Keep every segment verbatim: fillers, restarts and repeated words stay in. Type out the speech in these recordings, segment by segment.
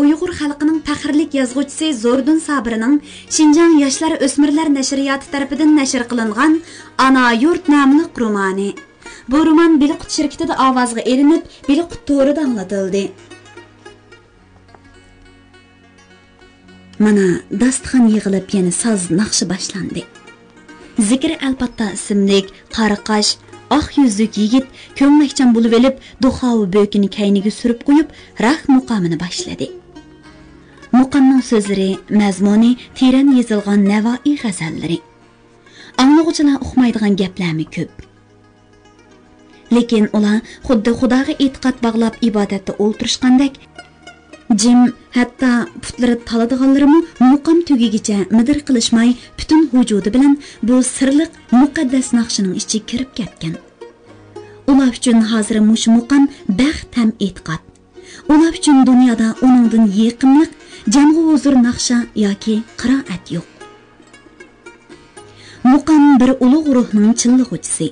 ئۇيغۇر خەلقىنىڭ پەخىرلىك يازغۇچىسى زوردۇن سابىرنىڭ شىنجاڭ ياشلار ئۆسمۈرلەر نەشرىياتى تەرىپىدىن نەشر قىلىنغان ئانا يۇرت ناملىق رومانى. بۇ رومان بىلىقۇت شىركىتىدە ئاۋازغا ئېلىنىپ، بىلىقۇت تورىدا ئاڭلىتىلدى. مانا، داستىخان يىغىلىپ، يەنە ساز ناخشا باشلاندى. زىكرى ئەلپاتتا ئىسىملىك قارا قاش، ئاق يۈزلۈك يىگىت كۆڭلەكچان بولۇۋېلىپ، دۇخاۋا بۆكىنى كەينىگە سۈرۈپ قويۇپ، راك مۇقامىنى باشلىدى. مۇقامنىڭ سۆزلىرى، مەزمۇنى تېرەن يېزىلغان نەۋائىي غەزەللىرى. ئاڭلىغۇچىلار ئۇقمايدىغان گەپلەرمۇ كۆپ. لېكىن ئۇلار خۇددى خۇداغا ئېتىقاد باغلاپ ئىبادەتتە ئولتۇرۇشقاندەك جىم، ھەتتا پۇتلىرى تالىدىغانلىرىمۇ مۇقام تۈگىگىچە مىدىر قىلىشماي، پۈتۈن ۋۇجۇدى بىلەن بۇ سىرلىق مۇقەددەس ناخشىنىڭ ئىچىگە كىرىپ كەتكەن. ئۇلار ئۈچۈن ھازىر مۇشۇ مۇقام بەخت ھەم ئېتىقاد. ئۇلار ئۈچۈن دۇنيادا ئۇنىڭدىن يېقىملىق جەمغا ھۇزۇر ناخشا ياكى قىرائەت يوق. مۇقام بىر ئۇلۇغ روھنىڭ چىللىغۇچىسى،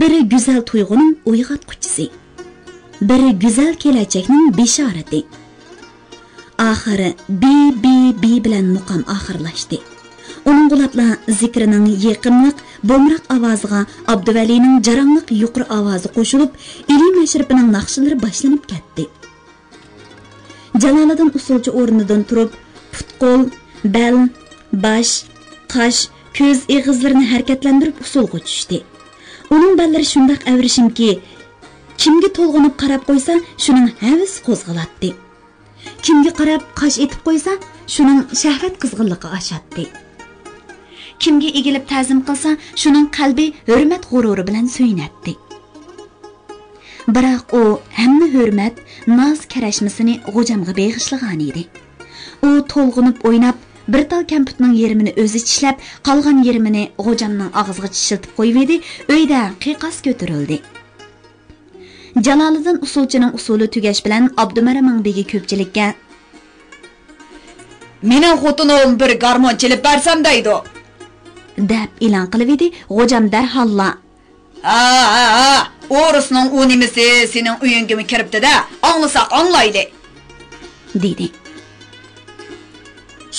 بىر گۈزەل تۇيغۇنىڭ ئويغاتقۇچىسى، بىر گۈزەل كېلەچەكنىڭ بېشارىتى. ئاخىر بى، بى، بى بىلەن مۇقام ئاخىرلاشتى. ئۇنىڭغۇلاپلا زىكرىنىڭ يېقىملىق، بومراق ئاۋازىغا ئابدۇۋەلىنىڭ جاراڭلىق يۇقىرى ئاۋازى قوشۇلۇپ، ئىلى مەشرىپىنىڭ ناخشىلىرى باشلىنىپ كەتتى. جالالىدىن ئۇسسۇلچە ئورنىدىن تۇرۇپ، پۇت-قول، بەل، باش، قاش، كۆز، ئېغىزلىرىنى ھەرىكەتلەندۈرۈپ ئۇسسۇلغا چۈشتى. ئۇنىڭ بەللىرى شۇنداق ئەۋرىشىمكى، كىمگە تولغىنىپ قاراپ قويسا، شۇنىڭ ھەۋىسى قوزغىلاتتى. كىمگە قاراپ قاش ئېتىپ قويسا، شۇنىڭ شەھۋەت قىزغىنلىقى ئاشاتتى. كىمگە ئېگىلىپ تەزىم قىلسا، شۇنىڭ قەلبى ھۆرمەت غۇرۇرى بىلەن سۆيۈنەتتى. بىراق ئۇ ھەممە ھۆرمەت، ناز كەرەشمىسىنى غوجامغا بېغىشلىغانىدى. ئۇ تولغىنىپ ئويناپ، بىر تال كەمپۈتنىڭ يېرىمىنى ئۆزى چىشلەپ، قالغان يېرىمىنى غوجامنىڭ ئاغزىغا چىشلىتىپ قويۇۋىدى، ئۆيدە قىيقاس كۆتۈرۈلدى. جالالىدىن ئۇسسۇلچىنىڭ ئۇسسۇلى تۈگەش بىلەن ئابدۇمەرىم مىڭبېگى كۆپچىلىككە، «مېنىڭ خوتۇنۇم بىر گارمون چېلىپ بەرسەم دەيدۇ» دەپ ئېلان قىلىۋىدى. غوجام دەرھاللا، «ھە، ھە، ھە، ئورۇسنىڭ ئۇ نېمىسى سېنىڭ ئۆيۈڭگىمۇ كىرىپتۇ-دە، ئاڭلىساق ئاڭلايلى» دېدى.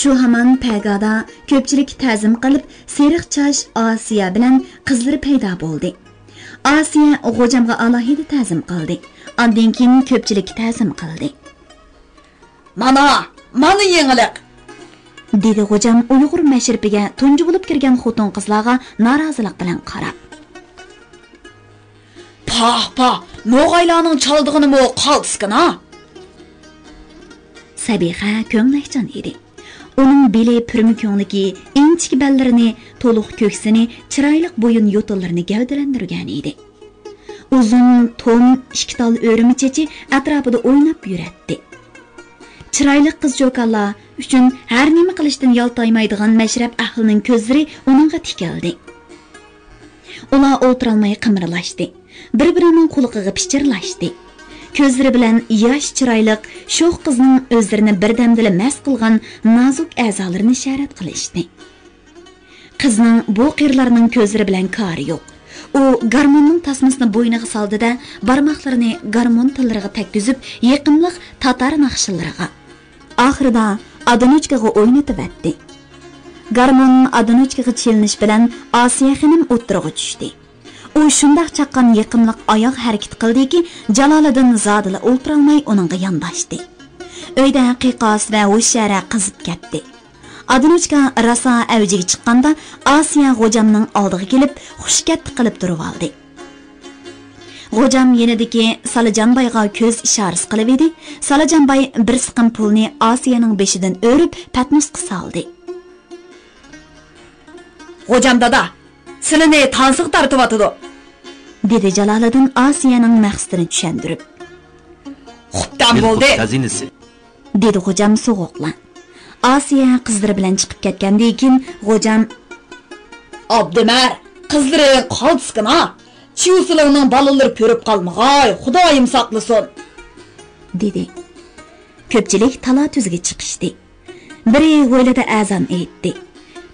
شۇ ھامان پەگادا كۆپچىلىككە تەزىم قىلىپ، سېرىق چاچ ئاسىيە بىلەن قىزلىرى پەيدا بولدى. ئاسىيە غوجامغا ئالاھىدە تەزىم قىلدى. ئاندىن كېيىن كۆپچىلىككە تەزىم قىلدى. «مانا، مانا يېڭىلىق!» دېدى غوجام ئۇيغۇر مەشرىپىگە تۇنجى بولۇپ كىرگەن خوتۇن-قىزلارغا نارازىلىق بىلەن قاراپ. «پاھ، پاھ، نوغايلارنىڭ چالىدىغىنىمۇ قالتىسكىنا!» سەبىخە كۆڭلەكچان ئىدى. ئۇنىڭ بېلى پۈرمە كۆڭلىكى، ئىنچىكە بەللىرىنى، تولۇق كۆكسىنى، چىرايلىق بويۇن يوتۇنلىرىنى گەۋدىلەندۈرگەنىدى. ئۇزۇن، توم، ئىككى تال ئۆرۈمە چېچى ئەتراپىدا ئويناپ يۈرەتتى. چىرايلىق قىز-چوكانلار ئۈچۈن ھەر نېمە قىلىشتىن يالتايمايدىغان مەشرەپ ئەھلىنىڭ كۆزلىرى ئۇنىڭغا تىكىلدى. ئۇلار ئولتۇرالماي قىمىرلاشتى. بىر-بىرىنىڭ قۇلىقىغا پىچىرلاشتى. كۆزلىرى بىلەن ياش چىرايلىق شوخ قىزنىڭ ئۆزلىرىنى بىردەمدىلا مەست قىلغان نازۇك ئەزالىرىنى ئىشارەت قىلىشتى. قىزنىڭ بۇ قېرىلارنىڭ كۆزلىرى بىلەن كارى يوق. ئۇ گارموننىڭ تاسمىسىنى بوينىغا سالدى-دە، بارماقلىرىنى گارمون تېللىرىغا تەگكۈزۈپ، يېقىملىق تاتار ناخشىلىرىغا، ئاخىرىدا ئادىنوچكىغا ئوينىتىۋەتتى. گارمون ئادىنوچكىغا چېلىنىش بىلەن ئاسىيە خېنىم ئوتتۇرىغا چۈشتى. ئۇ شۇنداق چاققان يېقىملىق ئاياغ ھەرىكىتى قىلدىكى، جالالىدىن زادىلا ئولتۇرالماي ئۇنىڭغا يانداشتى. ئۆيدە قىيقاس ۋە ھوشيارە قىزىپ كەتتى. ئادىنوچكا راسا ئەۋجىگە چىققاندا، ئاسىيە غوجامنىڭ ئالدىغا كېلىپ، خۇشكەتتە قىلىپ تۇرۇۋالدى. غوجام يېنىدىكى سالاجانبايغا كۆز ئىشارىسى قىلىۋىدى. سالاجانباي بىر سىقىم پۇلنى ئاسىيەنىڭ بېشىدىن ئۆرۈپ، پەتنۇسقا سالدى. «غوجام دادا، سىلىنى تانسىغا تارتىۋاتىدۇ» دېدى جالالىدىن ئاسىيەنىڭ مەقسىتىنى چۈشەندۈرۈپ. «خوپتان بولدى» خەزىنىسى دېدى غوجام سوغۇقلا. ئاسىيە قىزلىرى بىلەن چىقىپ كەتكەندىن كېيىن غوجام، «ئابدۇمەر، قىزلىرىڭ قالتىسكىنا! چيۇسىلىڭنىڭ بالىلىرى كۆرۈپ قالمىغاي، خۇدايىم ساقلىسۇن» دېدى. كۆپچىلىك تالا-تۈزگە چىقىشتى. بىرى ھويلىدا ئەزان ئېيتتى.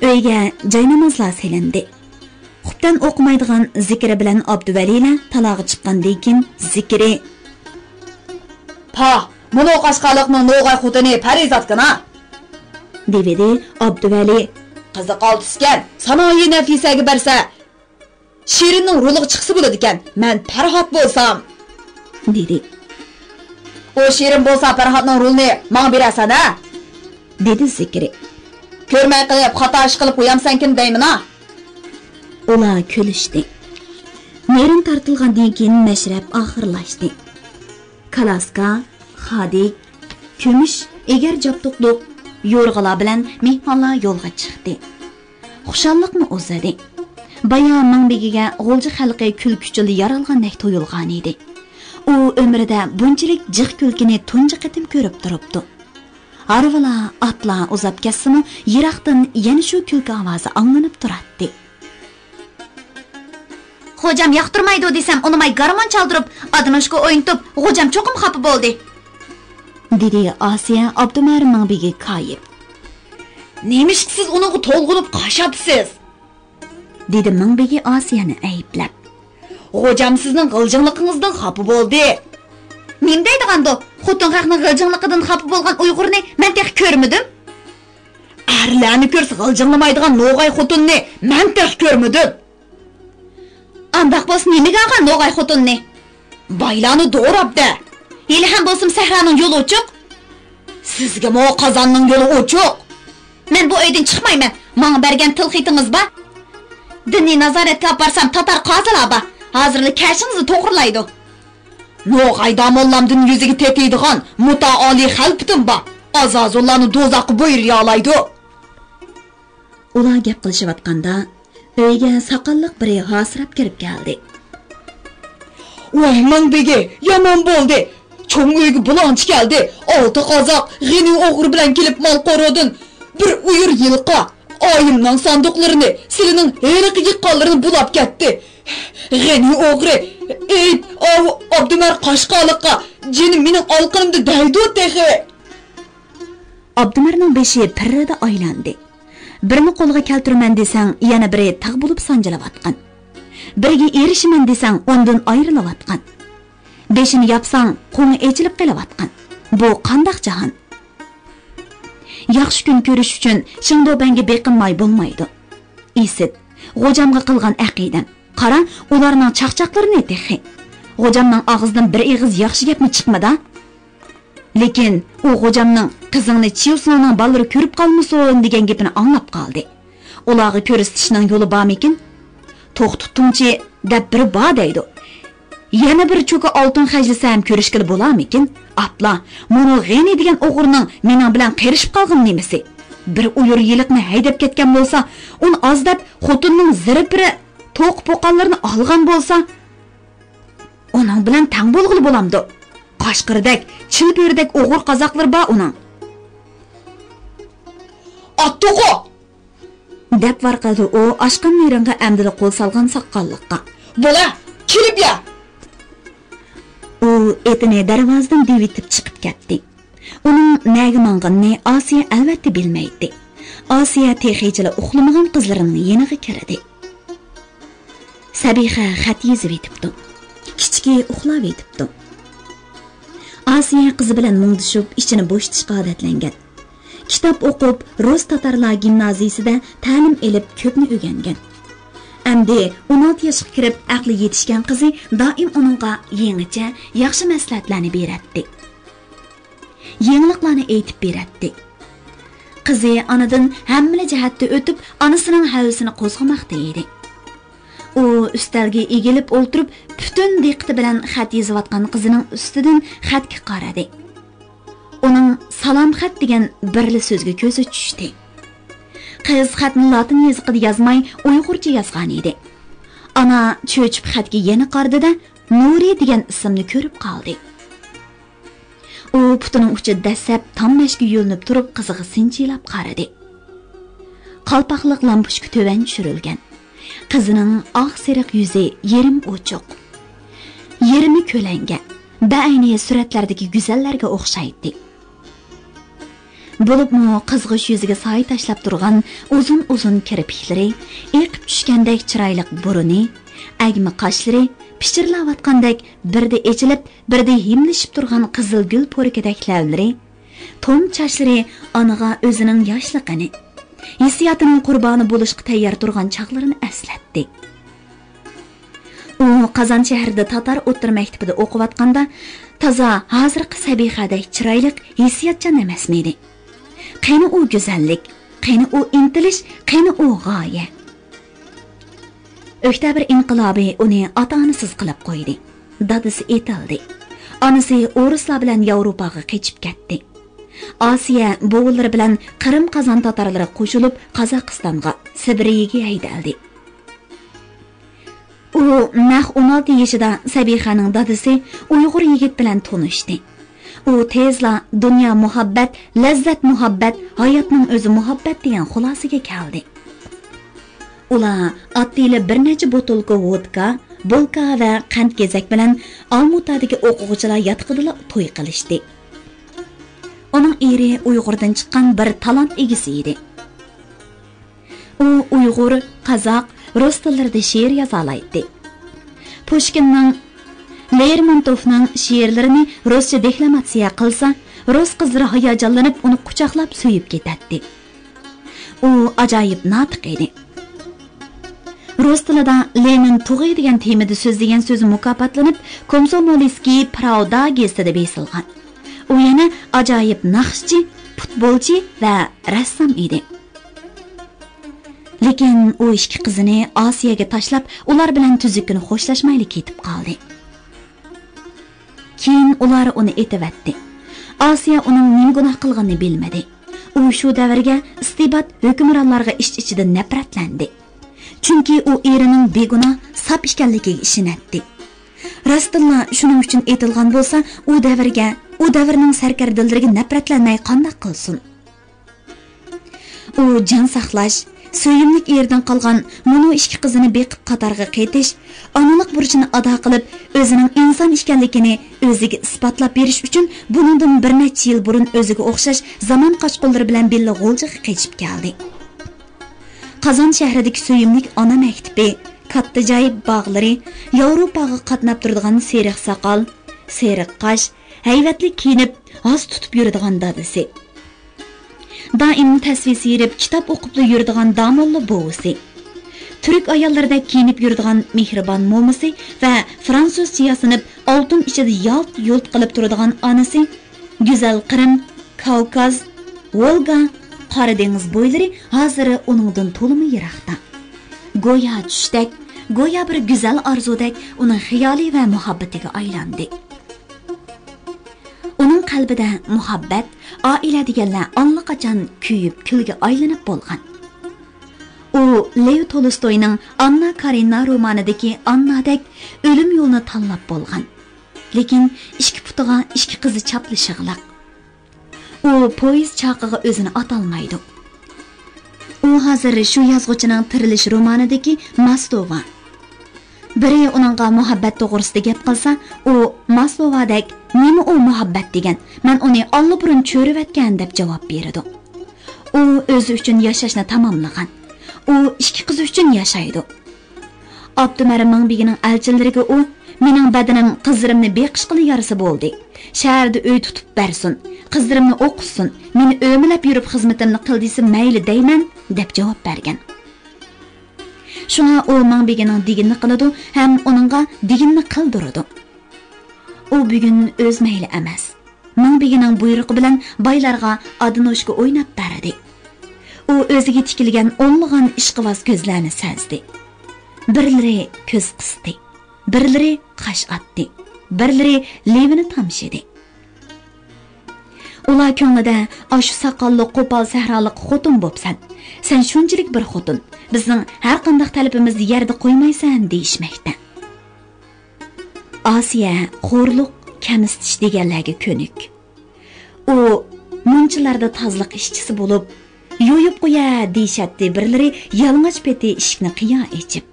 ئۆيگە جاينامازلار سېلىندى. خۇپتەن ئوقۇمايدىغان زىكرى بىلەن ئابدۇۋەلىلەر تالاغا چىققاندىن كېيىن زىكرى، «پاھ، مۇنۇ قاشقارلىقنىڭ نوغاي خوتۇنى پەرىزاتكىنا، دېۋىدى ئابدۇۋەلى. قىزىقالتىسكەن، سانائىي نەفىسەگە بەرسە، شېرىننىڭ رولىغا چىقسا بولىدىكەن، مەن پەرھات بولسام، دېدى. ئۇ شېرىن بولسا پەرھاتنىڭ رولىنى ماڭا بېرەسەن ھە؟ دېدى زىكرى. كۆرمەي قېلىپ خاتا ئىش قىلىپ قويامسەنكىن دەيمىنا. ئۇلار كۈلۈشتى. نېرىن تارتىلغاندىن كېيىن مەشرەپ ئاخىرلاشتى. كالاسكا، خادىك، كۈمۈش، ئېگەر جابدۇقلۇق، يورغىلار بىلەن مېھمانلار يولغا چىقتى. خۇشاللىقمۇ ئۇزىدى. بايا مىڭبېگىگە غۇلجا خەلقى كۈلكە ئۈچۈنلا يارالغاندەك تۇيۇلغانىدى. ئۇ ئۆمرىدە بۇنچىلىك جىق كۈلكىنى تۇنجى قېتىم كۆرۈپ تۇرۇپتۇ. ھارۋىلار، ئاتلار ئۇزاپ كەتسىمۇ، يىراقتىن يەنە شۇ كۈلكە ئاۋازى ئاڭلىنىپ تۇراتتى. خوجام ياقتۇرمايدۇ دېسەم ئۇنىماي، گارمون چالدۇرۇپ، ئادىنوشكا ئوينىتىپ، خوجام چوقۇم خاپا بولدى. دېدى ئاسىيە ئابدۇمەر مىڭبېگىگە كايىپ. نېمىشقا سىز ئۇنىڭغا تولغىنىپ قاشاتىسىز؟ دېدى مىڭبېگى ئاسىيەنى ئەيىبلەپ. خوجام سىزنىڭ غىلجىڭلىقىڭىزدىن خاپا بولدى. نېمە دەيدىغاندۇ؟ خوتۇن خەقنىڭ غىلجىڭلىقىدىن خاپا بولغان ئۇيغۇرنى مەن تېخى كۆرمىدىم. ئەرلەرنى كۆرسە غىلجىڭلىمايدىغان نوغاي خوتۇننى مەن تېخى كۆرمىدىم. ئانداق بولسا نېمىگە ئالغان نوغاي خوتۇننى؟ بايلارنى دوراپ دە. ھېلىھەم بولسىمۇ سەھرانىڭ يولى ئوچۇق. سىزگىمۇ قازاننىڭ يولى ئوچۇق. مەن بۇ ئۆيدىن چىقمايمەن. ماڭا بەرگەن تىل خېتىڭىز بار. دىننى نازارەتكە ئاپارسام تاتار قازىلار بار. ھازىرلا كەشىڭىزنى توغرىلايدۇ. نوغاي داموللامدىن يۈزىگە تېتىيدىغان مۇتائالىي خەلپىتىم بار. ئازازۇللارنى دوزاخقا بۇيرۇيالايدۇ. ئۇلار گەپ قىلىشىۋاتقاندا، ئۆيگە ساقاللىق بىرى ھاسىراپ كىرىپ كەلدى. ۋاي مىڭبېگى، يامان بولدى! چوڭ ئۆيگە بۇلاڭچى كەلدى. ئالتە قازاق غېنى ئوغرى بىلەن كېلىپ مال قورۇدىن بىر ئۇيۇر يىلقا، ئايىمنىڭ ساندۇقلىرىنى، سىلىنىڭ ھېلىقى يىغقانلىرىنى بۇلاپ كەتتى. غېنى ئوغرى، ئېيت، ئاۋۇ ئابدۇمەر قاشقارلىققا، جېنىم مېنىڭ ئالقىنىمدا دەيدۇ تېخى. ئابدۇمەرنىڭ بېشى پىررىدە ئايلاندى. بىرىنى قولغا كەلتۈرىمەن دېسەڭ، يەنە بىرى تاغ بولۇپ سانجىلىۋاتقان. بىرىگە ئېرىشىمەن دېسەڭ، ئۇندىن ئايرىلىۋاتقان. بېشىنى ياپساڭ، قوڭى ئېچىلىپ قېلىۋاتقان. بۇ قانداق جاھان؟ ياخشى كۈن كۆرۈش ئۈچۈن شېڭدۇبەنگە بېقىنماي بولمايدۇ. ئىسىت، غوجامغا قىلغان ئەقىدەم. قارا، ئۇلارنىڭ چاقچاقلىرىنى تېخى. غوجامنىڭ ئاغزىدىن بىر ئېغىز ياخشى گەپمۇ چىقمىدى. لېكىن ئۇ غوجامنىڭ «قىزىڭنى چيۇسنونىڭ بالىلىرى كۆرۈپ قالمىسۇن» دېگەن گېپىنى ئاڭلاپ قالدى. ئۇلارغا كۆرسىتىشنىڭ يولى بارمىكىن؟ «توختىتىڭچى» دەپ بىرى بار دەيدۇ. يەنە بىر چوكا ئالتۇن خەجلىسەم كۆرۈشكىلى بولارمىكىن؟ ئاپلا، مۇنۇ غېنى دېگەن ئوغرىنىڭ مېنىڭ بىلەن قېرىشىپ قالغىنى نېمىسى؟ بىر ئۇيۇر يىلىقنى ھەيدەپ كەتكەن بولسا، ئۇنى ئاز دەپ خوتۇننىڭ زىرىپىرى، توقۇ پوقانلىرىنى ئالغان بولسا، ئۇنىڭ بىلەن تەڭ بولغىلى بولامدۇ؟ قاشقىرىدەك، چىلبۆرىدەك ئوغۇر قازاقلىرى بار ئۇنىڭ. ئاتتۇقۇ! دەپ ۋارقىرىدى ئۇ ئاشقان نېرىنغا ئەمدىلا قول سالغان ساققانلىققا. بولا، كېلىپ يا! ئۇ ئېتىنى دەرۋازىدىن دېۋىتىپ چىقىپ كەتتى. ئۇنىڭ نەگە ماڭغىنىنى ئاسىيە ئەلۋەتتە بىلمەيتتى. ئاسىيە تېخىچىلا ئۇخلىمىغان قىزلىرىنىڭ يېنىغا كىردى. سەبىخە خەت يېزىۋېتىپتۇ. كىچىكى ئۇخلاۋېتىپتۇ. ئاسىيە قىزى بىلەن مۇڭدىشىپ، ئىچىنى بوشىتىشقا ئادەتلەنگەن. كىتاب ئوقۇپ، رۇس تاتارلار گىمنازىيىسىدە تەلىم ئېلىپ، كۆپنى ئۆگەنگەن. ئەمدى ئون ئالتە ياشقا كىرىپ، ئەقلى يېتىشكەن قىزى دائىم ئۇنىڭغا يېڭىچە، ياخشى مەسلىھەتلەرنى بېرەتتى. يېڭىلىقلارنى ئېيتىپ بېرەتتى. قىزى ئانىدىن ھەممىلا جەھەتتە ئۆتۈپ، ئانىسىنىڭ ھەۋىسىنى قوزغىماقتا ئىدى. ئۇ ئۈستەلگە ئېگىلىپ ئولتۇرۇپ، پۈتۈن دىققىتى بىلەن خەت يېزىۋاتقان قىزىنىڭ ئۈستىدىن خەتكە قارىدى. ئۇنىڭ سالام خەت دېگەن بىرلا سۆزگە كۆزى چۈشتى. قىز خەتنى لاتىن يېزىقىدا يازماي، ئۇيغۇرچە يازغان ئىدى. ئانا چۆچۈپ خەتكە يەنە قارىدى-دە، نۇرى دېگەن ئىسىمنى كۆرۈپ قالدى. ئۇ پۇتىنىڭ ئۇچىدا دەسسەپ تام مەشكە يۆلىنىپ تۇرۇپ، قىزىغا سىنچىلاپ قارىدى. قالپاقلىق لامپۇچكا تۆۋەن چۈشۈرۈلگەن. قىزىنىڭ ئاق سېرىق يۈزى يېرىم ئوچۇق، يېرىمى كۆلەڭگە، بەئەينى سۈرەتلەردىكى گۈزەللەرگە ئوخشايتتى. بولۇپمۇ قىزغۇچ يۈزىگە سايە تاشلاپ تۇرغان ئۇزۇن-ئۇزۇن كىرپىكلىرى، ئېقىپ چۈشكەندەك چىرايلىق بۇرۇنى، ئەگمە قاشلىرى پىچىرلاۋاتقاندەك بىردە ئېچىلىپ، بىردە ھىملىشىپ تۇرغان قىزىل گۈل پورىكىدەك لەۋلىرى، توم چاچلىرى ئانىغا ئۆزىنىڭ ياشلىقىنى، ھېسسىياتىنىڭ قۇربانى بولۇشقا تەييار تۇرغان چاغلىرىنى ئەسلەتتى. ئۇ قازان شەھىرىدە تاتار ئوتتۇرا مەكتىپىدە ئوقۇۋاتقاندا، تازا ھازىرقى سەبىخەدەك چىرايلىق، ھېسسىياتچان ئەمەسمىدى؟ قېنى ئۇ گۈزەللىك، قېنى ئۇ ئىنتىلىش، قېنى ئۇ غايە؟ ئۆكتەبىر ئىنقىلابى ئۇنى ئاتا-ئانىسىز قىلىپ قويدى. دادىسى ئېتىلدى. ئانىسى ئورۇسلار بىلەن ياۋروپاغا قېچىپ كەتتى. ئاسىيە بوۋىلىرى بىلەن قىرىم قازان تاتارلىرىغا قوشۇلۇپ، قازاقىستانغا، سىبىرىيىگە ھەيدەلدى. ئۇ نەق ئون ئالتە يېشىدا سەبىخەنىڭ دادىسى ئۇيغۇر يىگىت بىلەن تونۇشتى. ئۇ تېزلا دۇنيا مۇھەببەت، لەززەت مۇھەببەت، ھاياتنىڭ ئۆزى مۇھەببەت دېگەن خۇلاسىگە كەلدى. ئۇلار ئاتتىيىلا بىر نەچچە بوتۇلكا ۋودكا، بولكا ۋە قەنت گېزەك بىلەن ئالمۇتادىكى ئوقۇغۇچىلار ياتىقىدىلا توي قىلىشتى. ئۇنىڭ ئېرى ئۇيغۇردىن چىققان بىر تالانت ئىگىسى ئىدى. ئۇ ئۇيغۇر، قازاق، رۇس تىللىرىدا شېئىر يازالايتتى. پۇشكىننىڭ، لېرمونتوفنىڭ شېئىرلىرىنى رۇسچە دېكلاماتسىيە قىلسا، رۇس قىزلىرى ھاياجانلىنىپ ئۇنى قۇچاقلاپ سۆيۈپ كېتەتتى. ئۇ ئاجايىپ ناتىق ئىدى. رۇس تىلىدا لېنىن تۇغى دېگەن تېمىدا سۆزلىگەن سۆزى مۇكاپاتلىنىپ، كومسومولىسكىي پراۋدا گېزىتىدە بېسىلغان. ئۇ يەنە ئاجايىپ ناخشىچى، پۇتبولچى ۋە رەسسام ئىدى. لېكىن ئۇ ئىككى قىزىنى ئاسىيەگە تاشلاپ، ئۇلار بىلەن تۈزۈككىنە خوشلاشمايلا كېتىپ قالدى. كېيىن ئۇلار ئۇنى ئېتىۋەتتى. ئاسىيە ئۇنىڭ نېمە گۇناھ قىلغىنىنى بىلمىدى. ئۇ شۇ دەۋرگە ئىستىبدات ھۆكۈمرانلارغا ئىچ-ئىچىدىن نەپرەتلەندى. چۈنكى ئۇ ئېرىنىڭ بىگۇناھ، ساپ ئىكەنلىكىگە ئىشىنەتتى. راستتىنلا شۇنىڭ ئۈچۈن ئېتىلغان بولسا، ئۇ دەۋرگە، ئۇ دەۋرنىڭ سەركەردىلىرىگە نەپرەتلەنمەي قانداق قىلسۇن؟ ئۇ جان ساقلاش، سۆيۈملۈك ئېرىدىن قالغان مۇنۇ ئىككى قىزىنى بېقىپ قاتارغا قېتىش، ئانىلىق بۇرچىنى ئادا قىلىپ، ئۆزىنىڭ ئىنسان ئىكەنلىكىنى ئۆزىگە ئىسپاتلاپ بېرىش ئۈچۈن بۇنىڭدىن بىر نەچچە يىل بۇرۇن ئۆزىگە ئوخشاش زامان قاچقۇنلىرى بىلەن بىللە غۇلجىغا قېچىپ كەلدى. قازان شەھىرىدىكى سۆيۈملۈك ئانا مەكتىپى، كاتتا جاي باغلىرى، ياۋروپاغا قاتناپ تۇرىدىغان سېرىق ساقال، سېرىق قاش، ھەيۋەتلىك كىيىنىپ، ھاس تۇتۇپ يۈرىدىغان دادىسى. دائىم تەسۋى سىيرىپ، كىتاب ئوقۇپلا يۈرىدىغان داموللا بوۋىسى. تۈرك ئاياللىرىدەك كىيىنىپ يۈرىدىغان مېھرىبان مومىسى ۋە فرانسۇزچە ياسىنىپ، ئالتۇن ئىچىدە يالت-يۇلت قىلىپ تۇرىدىغان ئانىسى. گۈزەل قىرىم، كاۋكاز، ۋولگا، قارا دېڭىز بويلىرى ھازىر ئۇنىڭدىن تولىمۇ يىراقتا. گويا چۈشتەك، گويا بىر گۈزەل ئارزۇدەك ئۇنىڭ خىيالى ۋە مۇھەببىتىگە ئايلاندى. ئۇنىڭ قەلبىدە مۇھەببەت، ئائىلە دېگەنلەر ئاللىقاچان كۆيۈپ كۈلگە ئايلىنىپ بولغان. ئۇ لېۋ تولستوينىڭ ئاننا كارېنىنا رومانىدىكى ئاننادەك ئۆلۈم يولىنى تاللاپ بولغان. لېكىن ئىككى پۇتىغا ئىككى قىزى چاپلىشىغلىق. ئۇ پويىز چاقىغا ئۆزىنى ئاتالمايدۇ. ئۇ ھازىر شۇ يازغۇچىنىڭ تىرىلىش رومانىدىكى ماستوۋا. بىرى ئۇنىڭغا مۇھەببەت توغرىسىدا گەپ قىلسا، ئۇ ماستوۋادەك، «نېمە ئۇ مۇھەببەت دېگەن؟ مەن ئۇنى ئاللىبۇرۇن چۆرۈۋەتكەن» دەپ جاۋاب بېرىدۇ. ئۇ ئۆزى ئۈچۈن ياشاشنى تاماملىغان. ئۇ ئىككى قىزى ئۈچۈن ياشايدۇ. ئابدۇمەر مىڭبېگىنىڭ ئەلچىلىرىگە ئۇ، «مېنىڭ بەدىنىم قىزلىرىمنى بېقىشقىلا يارىسا بولدى. شەھەردە ئۆي تۇتۇپ بەرسۇن، قىزلىرىمنى ئوقۇتسۇن، مېنى ئۆمىلەپ يۈرۈپ خىزمىتىمنى قىل دېسە مەيلى دەيمەن» دەپ جاۋاب بەرگەن. شۇڭا ئۇ مىڭبېگىنىڭ دېگىنىنى قىلىدۇ ھەم ئۇنىڭغا دېگىنىنى قىلدۇرىدۇ. ئۇ بۈگۈن ئۆز مەيلى ئەمەس، مىڭبېگىنىڭ بۇيرۇقى بىلەن بايلارغا ئادىنوشكا ئويناپ بەردى. ئۇ ئۆزىگە تىكىلگەن ئونلىغان ئىشقىۋاز كۆزلەرنى سەزدى. بىرلىرى كۆز قىستى، بىرلىرى قاش ئاتتى، بىرلىرى لېۋىنى تامشىدى. ئۇلار كۆڭلىدە، «ئاشۇ ساقاللىق قوپال سەھرالىق خوتۇن بوپسەن. سەن شۇنچىلىك بىر خوتۇن، بىزنىڭ ھەرقانداق تەلىپىمىزنى يەردە قويمايسەن» دېيىشمەكتە. ئاسىيە خورلۇق، كەمسىتىش دېگەنلەرگە كۆنۈك. ئۇ مۇنچىلاردا تازىلىق ئىشچىسى بولۇپ، «يۇيۇپ قويە» دېيىشەتتى بىرلىرى يالىڭاچ پېتى ئىشىكنى قىيا ئېچىپ.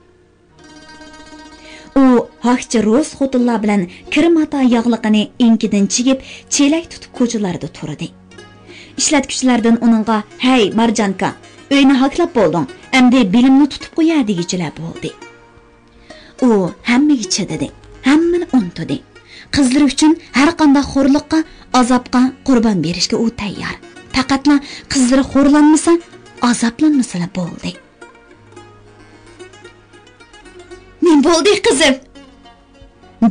ئۇ ھاكچى روس خوتۇنلار بىلەن كىر ماتا ياغلىقىنى ئېڭىكىدىن چىگىپ، چېلەك تۇتۇپ كوچىلاردا تۇردى. ئىشلەتكۈچىلەردىن ئۇنىڭغا، «ھەي، مارجانكا، ئۆينى ھاكلاپ بولدۇڭ، ئەمدى بېلىمنى تۇتۇپ قويە» دېگۈچىلەر بولدى. ئۇ ھەممىگە چىدىدى، ھەممىنى ئۇنتۇدى. قىزلىرى ئۈچۈن ھەر قانداق خورلۇققا، ئازابقا قۇربان بېرىشكە ئۇ تەييار. پەقەتلا قىزلىرى خورلانمىسا، ئازابلانمىسىلا بولدى. «نېمە بولدى، قىزىم؟»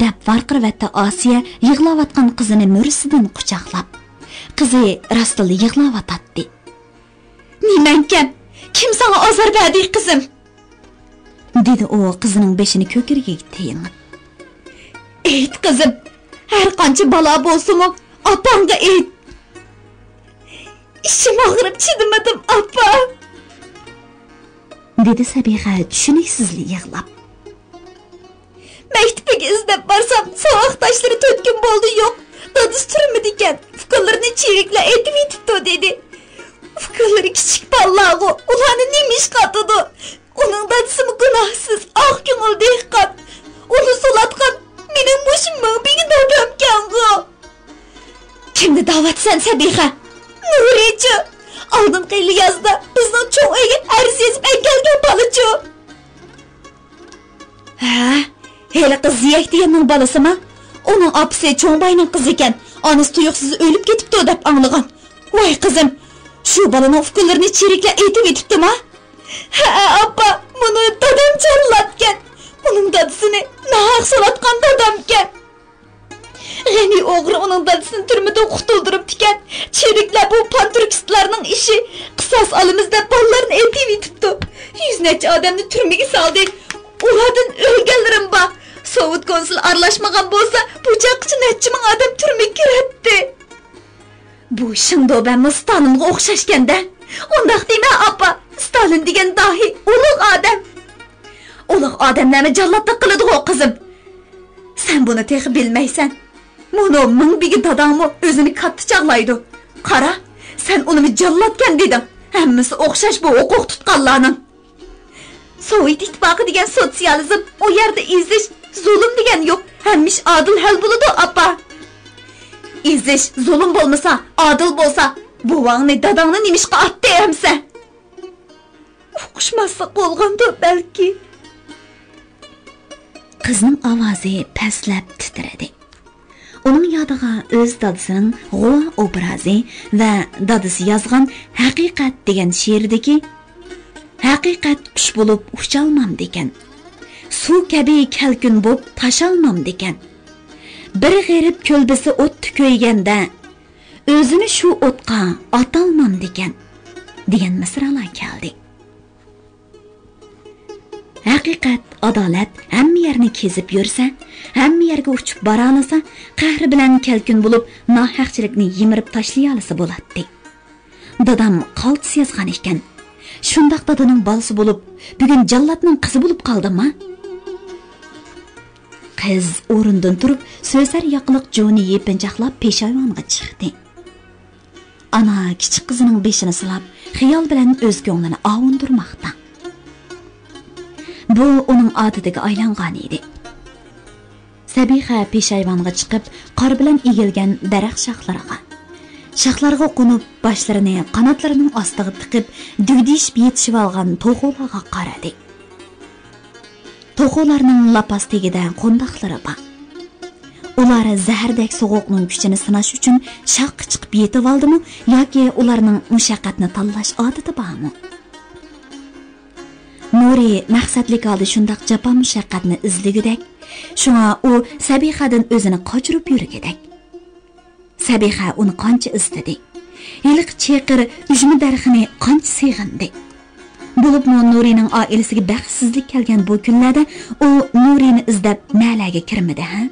دەپ ۋارقىرىۋەتتى ئاسىيە يىغلاۋاتقان قىزىنى مۈرىسىدىن قۇچاقلاپ. قىزى راستلا يىغلاۋاتاتتى. «نېمەڭكەن؟ كىم ساڭا ئازار بەردى، قىزىم؟» دېدى ئۇ قىزىنىڭ بېشىنى كۆكرىكىگە تېيىنىپ. «ئېيت، قىزىم، ھەر قانچە بالا بولسىمۇ، ئاپاڭغا ئېيت.» «ئىچىم ئاغرىپ چىدىمىدىم، ئاپا.» دېدى سەبىخە چۈشىنىكسىزلا يىغلاپ. «مەكتىپىگە ئىزدەپ بارسام، ساۋاقداشلىرى تۆت كۈن بولدى يوق. دادىسى تۈرمىدىكەن، ئۇكىلىرىنى چېرىكلەر ئېتىۋېتىپتۇ دېدى. ئۇكىلىرى كىچىك بالىلارغۇ، ئۇلارنى نېمە ئىشقا ئاتىدۇ؟ ئۇنىڭ دادىسىمۇ گۇناھسىز، ئاق كۆڭۈل دېھقان. ئۇنى سولاتقان مېنىڭ مۇشۇ مىڭبېگى دادامكەنغۇ.» «كىمنى دەۋاتىسەن، سەبىخە؟» «نۇرىچۇ. ئالدىنقى يىلى يازدا بىزنىڭ چوڭ ئۆيگە ئەرز يېزىپ ئەكەلگەن بالىچۇ.» «ھە، ھېلىقى زىيەك دېگەننىڭ بالىسىما؟ ئۇنىڭ ئاپىسى چوڭ باينىڭ قىزى ئىكەن، ئانىسى تۇيۇقسىز ئۆلۈپ كېتىپتۇ دەپ ئاڭلىغان. ۋاي قىزىم، شۇ بالىنىڭ ئۇكىلىرىنى چېرىكلەر ئېتىۋېتىپتىما؟» «ھەئە، ئاپا، مۇنى دادام جاللاتكەن. ئۇنىڭ دادىسىنى ناھەق سولاتقان دادامكەن. غېنى ئوغرى ئۇنىڭ دادىسىنى تۈرمىدىن قۇتۇلدۇرۇپتىكەن. چېرىكلەر بۇ پانتۈركىستلارنىڭ ئىشى، قىساس ئالىمىز دەپ بالىلارنى ئېتىۋېتىپتۇ. يۈز نەچچە ئادەمنى تۈرمىگە سالدى. ئۇلاردىن ئۆلگەنلىرىم بار. سوۋېت كونسۇلى ئارىلاشمىغان بولسا، بۇ چاغقىچە نەچچە مىڭ ئادەم تۈرمىگە كىرەتتى.» «بۇ شېڭدۇبەنمۇ ستالىنغا ئوخشاشكەن-دە.» «ئۇنداق دېمە، ئاپا، ستالىن دېگەن داھىي، ئۇلۇغ ئادەم.» «ئۇلۇغ ئادەملەرمۇ جاللاتلىق قىلىدىغۇ، قىزىم. سەن بۇنى تېخى بىلمەيسەن. مۇنۇ مىڭبېگى داداڭمۇ ئۆزىنى كاتتا چاغلايدۇ. قارا، سەن ئۇنىمۇ جاللاتكەن دېدىڭ. ھەممىسى ئوخشاش بۇ ھوقۇق تۇتقانلارنىڭ.» «سوۋېت ئىتتىپاقى دېگەن سوتسىيالىزم، ئۇ يەردە ئېزىش، زۇلۇم دېگەن يوق، ھەممە ئىش ئادىل ھەل بولىدۇ، ئاپا.» «ئېزىش، زۇلۇم بولمىسا، ئادىل بولسا، بوۋاڭنى، داداڭنى نېمىشقا ئاتتى ئەمسە؟» «ئۇقۇشماسلىق بولغاندۇ، بەلكى.» قىزنىڭ ئاۋازى پەسلەپ تىترىدى. ئۇنىڭ يادىغا ئۆز دادىسىنىڭ غۇۋا ئوبرازى ۋە دادىسى يازغان ھەقىقەت دېگەن شېئىرىدىكى «ھەقىقەت قۇش بولۇپ ئۇچالمامدىكەن، سۇ كەبى كەلكۈن بوپ تاشالمامدىكەن، بىر غېرىب كۆلبىسى ئوتتا كۆيگەندە، ئۆزىنى شۇ ئوتقا ئاتالمامدىكەن» دېگەن مىسرالار كەلدى. ھەقىقەت، ئادالەت ھەممە يەرنى كېزىپ يۈرسە، ھەممە يەرگە ئۇچۇپ بارالىسا، قەھرى بىلەن كەلكۈن بولۇپ، ناھەقچىلىكنى يىمىرىپ تاشلىيالىسا بولاتتى. دادام قالتىس يازغان ئىكەن. شۇنداق دادىنىڭ بالىسى بولۇپ، بۈگۈن جاللاتنىڭ قىزى بولۇپ قالدىمما؟ قىز ئورنىدىن تۇرۇپ، سۆسەر ياقىلىق جۇنى يېپىنچاقلاپ پېشايۋانغا چىقتى. ئانا كىچىك قىزىنىڭ بېشىنى سىلاپ، خىيال بىلەن ئۆز كۆڭلىنى ئاۋۇندۇرماقتا. بۇ ئۇنىڭ ئادىتىگە ئايلانغان ئىدى. سەبىخە پېشايۋانغا چىقىپ، قار بىلەن ئېگىلگەن دەرەخ شاخلىرىغا، شاخلارغا قونۇپ، باشلىرىنى قاناتلىرىنىڭ ئاستىغا تىقىپ، دۈگدىشىپ يېتىشىۋالغان توخۇلارغا قارىدى. توخۇلارنىڭ لاپاس تېگىدە قونداقلىرى بار. ئۇلار زەھەردەك سوغۇقنىڭ كۈچىنى سىناش ئۈچۈن شاخقا چىقىپ يېتىۋالدىمۇ ياكى ئۇلارنىڭ مۇشەققەتنى تاللاش ئادىتى بارمۇ؟ نۇرى مەقسەتلىك ھالدا شۇنداق جاپا-مۇشەققەتنى ئىزلىگۈدەك، شۇڭا ئۇ سەبىخەدىن ئۆزىنى قاچۇرۇپ يۈرگۈدەك. سەبىخە ئۇنى قانچە ئىزدىدى، ھېلىقى چېقىر ئۈجمە دەرىخىنى قانچە سېغىندى. بولۇپمۇ نۇرىنىڭ ئائىلىسىگە بەختسىزلىك كەلگەن بۇ كۈنلەردە ئۇ نۇرىنى ئىزدەپ نەلەرگە كىرمىدى، ھە؟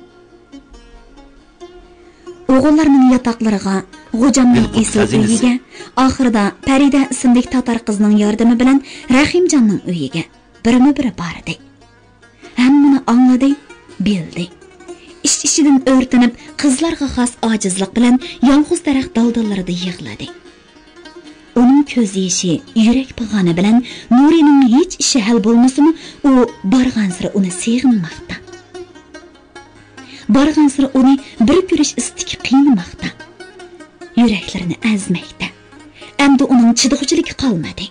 ئوغۇللارنىڭ ياتاقلىرىغا، غوجامنىڭ ئېسىل ئۆيىگە، ئاخىرىدا پەرىدە ئىسىملىك تاتار قىزنىڭ ياردىمى بىلەن رەھىمجاننىڭ ئۆيىگە بىرمۇ بىرى باردى. ھەممىنى ئاڭلىدى، بىلدى. ئىچ-ئىچىدىن ئۆرتىنىپ، قىزلارغا خاس ئاجىزلىق بىلەن يالغۇز دەرەخ دالدىلىرىدا يىغلىدى. ئۇنىڭ كۆز يېشى يۈرەك پىغانى بىلەن نۇرىنىڭ ھېچ ئىشى ھەل بولمىسىمۇ، ئۇ بارغانسېرى ئۇنى سېغىنماقتا. بارغانسېرى ئۇنى بىر كۆرۈش ئىستىكى قىينىماقتا. يۈرەكلىرىنى ئەزمەكتە. ئەمدى ئۇنىڭ چىدىغۇچىلىكى قالمىدى.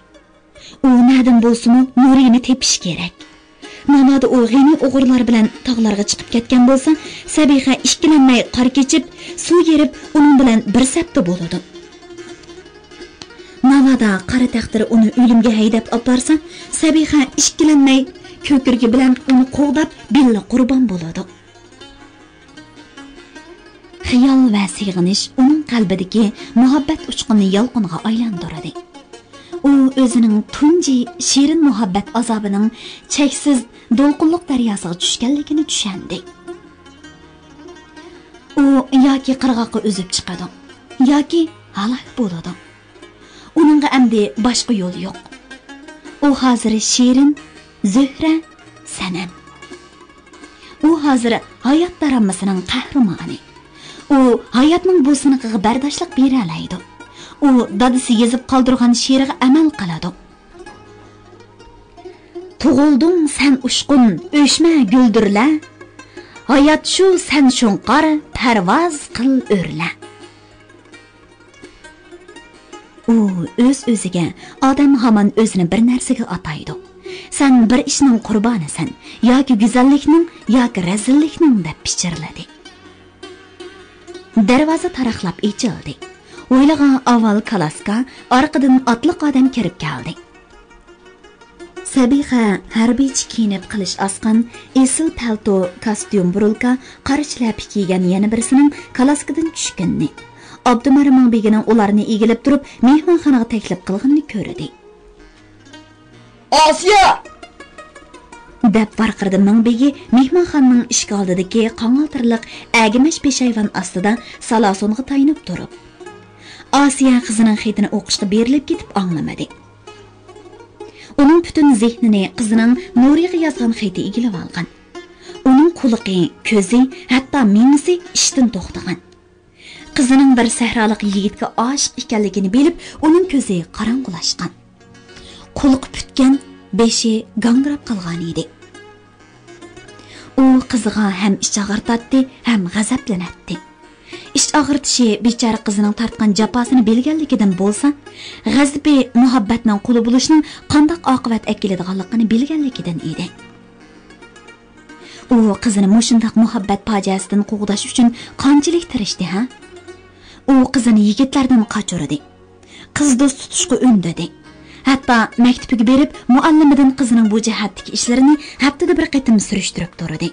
ئۇ نەدىن بولسىمۇ نۇرىنى تېپىشى كېرەك. ناۋادا ئۇ غېنى ئوغرىلار بىلەن تاغلارغا چىقىپ كەتكەن بولسا، سەبىخە ئىككىلەنمەي قار كېچىپ، سۇ يېرىپ، ئۇنىڭ بىلەن بىر سەپتە بولىدۇ. ناۋادا قارا تەقدىر ئۇنى ئۆلۈمگە ھەيدەپ ئاپارسا، سەبىخە ئىككىلەنمەي كۆكرىكى بىلەن ئۇنى قوغداپ، بىللە قۇربان بولىدۇ. خىيال ۋە سېغىنىش ئۇنىڭ قەلبىدىكى مۇھەببەت ئۇچقۇنىنى يالقۇنغا ئايلاندۇردى. ئۇ ئۆزىنىڭ تۇنجى شېرىن مۇھەببەت ئازابىنىڭ چەكسىز دولقۇنلۇق دەرياسىغا چۈشكەنلىكىنى چۈشەندى. ئۇ ياكى قىرغاققا ئۈزۈپ چىقىدۇ، ياكى ھالاك بولىدۇ. ئۇنىڭغا ئەمدى باشقا يول يوق. ئۇ ھازىر شېرىن، زۆھرە، سەنەم. ئۇ ھازىر ھايات دارامىسىنىڭ قەھرىمانى. ئۇ ھاياتنىڭ بۇ سىنىقىغا بەرداشلىق بېرەلەيدۇ. ئۇ دادىسى يېزىپ قالدۇرغان شېئىرغا ئەمەل قىلىدۇ. تۇغۇلدۇڭ سەن ئۇچقۇن، ئۆچمە گۈلدۈرلە. ھايات شۇ سەن شۇڭقار، پەرۋاز قىل ئۆرلە. ئۇ ئۆز-ئۆزىگە، ئادەم ھامان ئۆزىنى بىر نەرسىگە ئاتايدۇ. سەن بىر ئىشنىڭ قۇربانىسەن، ياكى گۈزەللىكنىڭ، ياكى رەزىللىكنىڭ، دەپ پىچىرلىدى. دەرۋازا تاراقلاپ ئېچىلدى. ھويلىغا ئاۋۋال كالاسكا، ئارقىدىن ئاتلىق ئادەم كىرىپ كەلدى. سەبىخە ھەربىيچە كىيىنىپ قىلىچ ئاسقان، ئېسىل پەلتو، كاستيۇم بۇرۇلكا، قارا چىلەپە كىيگەن يەنە بىرسىنىڭ كالاسكىدىن چۈشكىنىنى، ئابدۇمەرىم مىڭبېگىنىڭ ئۇلارنى ئىگىلەپ تۇرۇپ مېھمانخانىغا تەكلىپ قىلغىنىنى كۆردى. «ئاسىيە!» دەپ ۋارقىرىدى مىڭبېگى مېھمانخانىنىڭ ئىشىك ئالدىدىكى قاڭالتىرلىق ئەگىمەچ پېشايۋان ئاستىدا سالاسونغا تايىنىپ تۇرۇپ. ئاسىيە قىزىنىڭ خېتىنى ئوقۇشقا بېرىلىپ كېتىپ ئاڭلىمىدى. ئۇنىڭ پۈتۈن زېھنىنى قىزىنىڭ نۇرىغا يازغان خېتى ئىگىلىۋالغان. ئۇنىڭ قۇلىقى، كۆزى، ھەتتا مېڭىسى ئىشتىن توختىغان. قىزىنىڭ بىر سەھرالىق يىگىتكە ئاشىق ئىكەنلىكىنى بىلىپ، ئۇنىڭ كۆزى قاراڭغۇلاشقان. قۇلىقى پۈتكەن، بېشى گاڭگىراپ قالغانىدى. ئۇ قىزىغا ھەم ئىچ ئاغرىتاتتى، ھەم غەزەپلىنەتتى. ئىچ ئاغرىتىشى بىچارە قىزىنىڭ تارتقان جاپاسىنى بىلگەنلىكىدىن بولسا، غەزىپى مۇھەببەتنىڭ قۇلى بولۇشنىڭ قانداق ئاقىۋەت ئەكېلىدىغانلىقىنى بىلگەنلىكىدىن ئىدى. ئۇ قىزىنى مۇشۇنداق مۇھەببەت پاجىئەسىدىن قوغداش ئۈچۈن قانچىلىك تىرىشتى، ھە؟ ئۇ قىزىنى يىگىتلەردىن قاچۇردى. قىز دوست تۇتۇشقا ئۈندىدى. ھەتتا مەكتىپىگە بېرىپ، مۇئەللىمىدىن قىزىنىڭ بۇ جەھەتتىكى ئىشلىرىنى ھەپتىدە بىر قېتىم سۈرۈشتۈرۈپ تۇردى.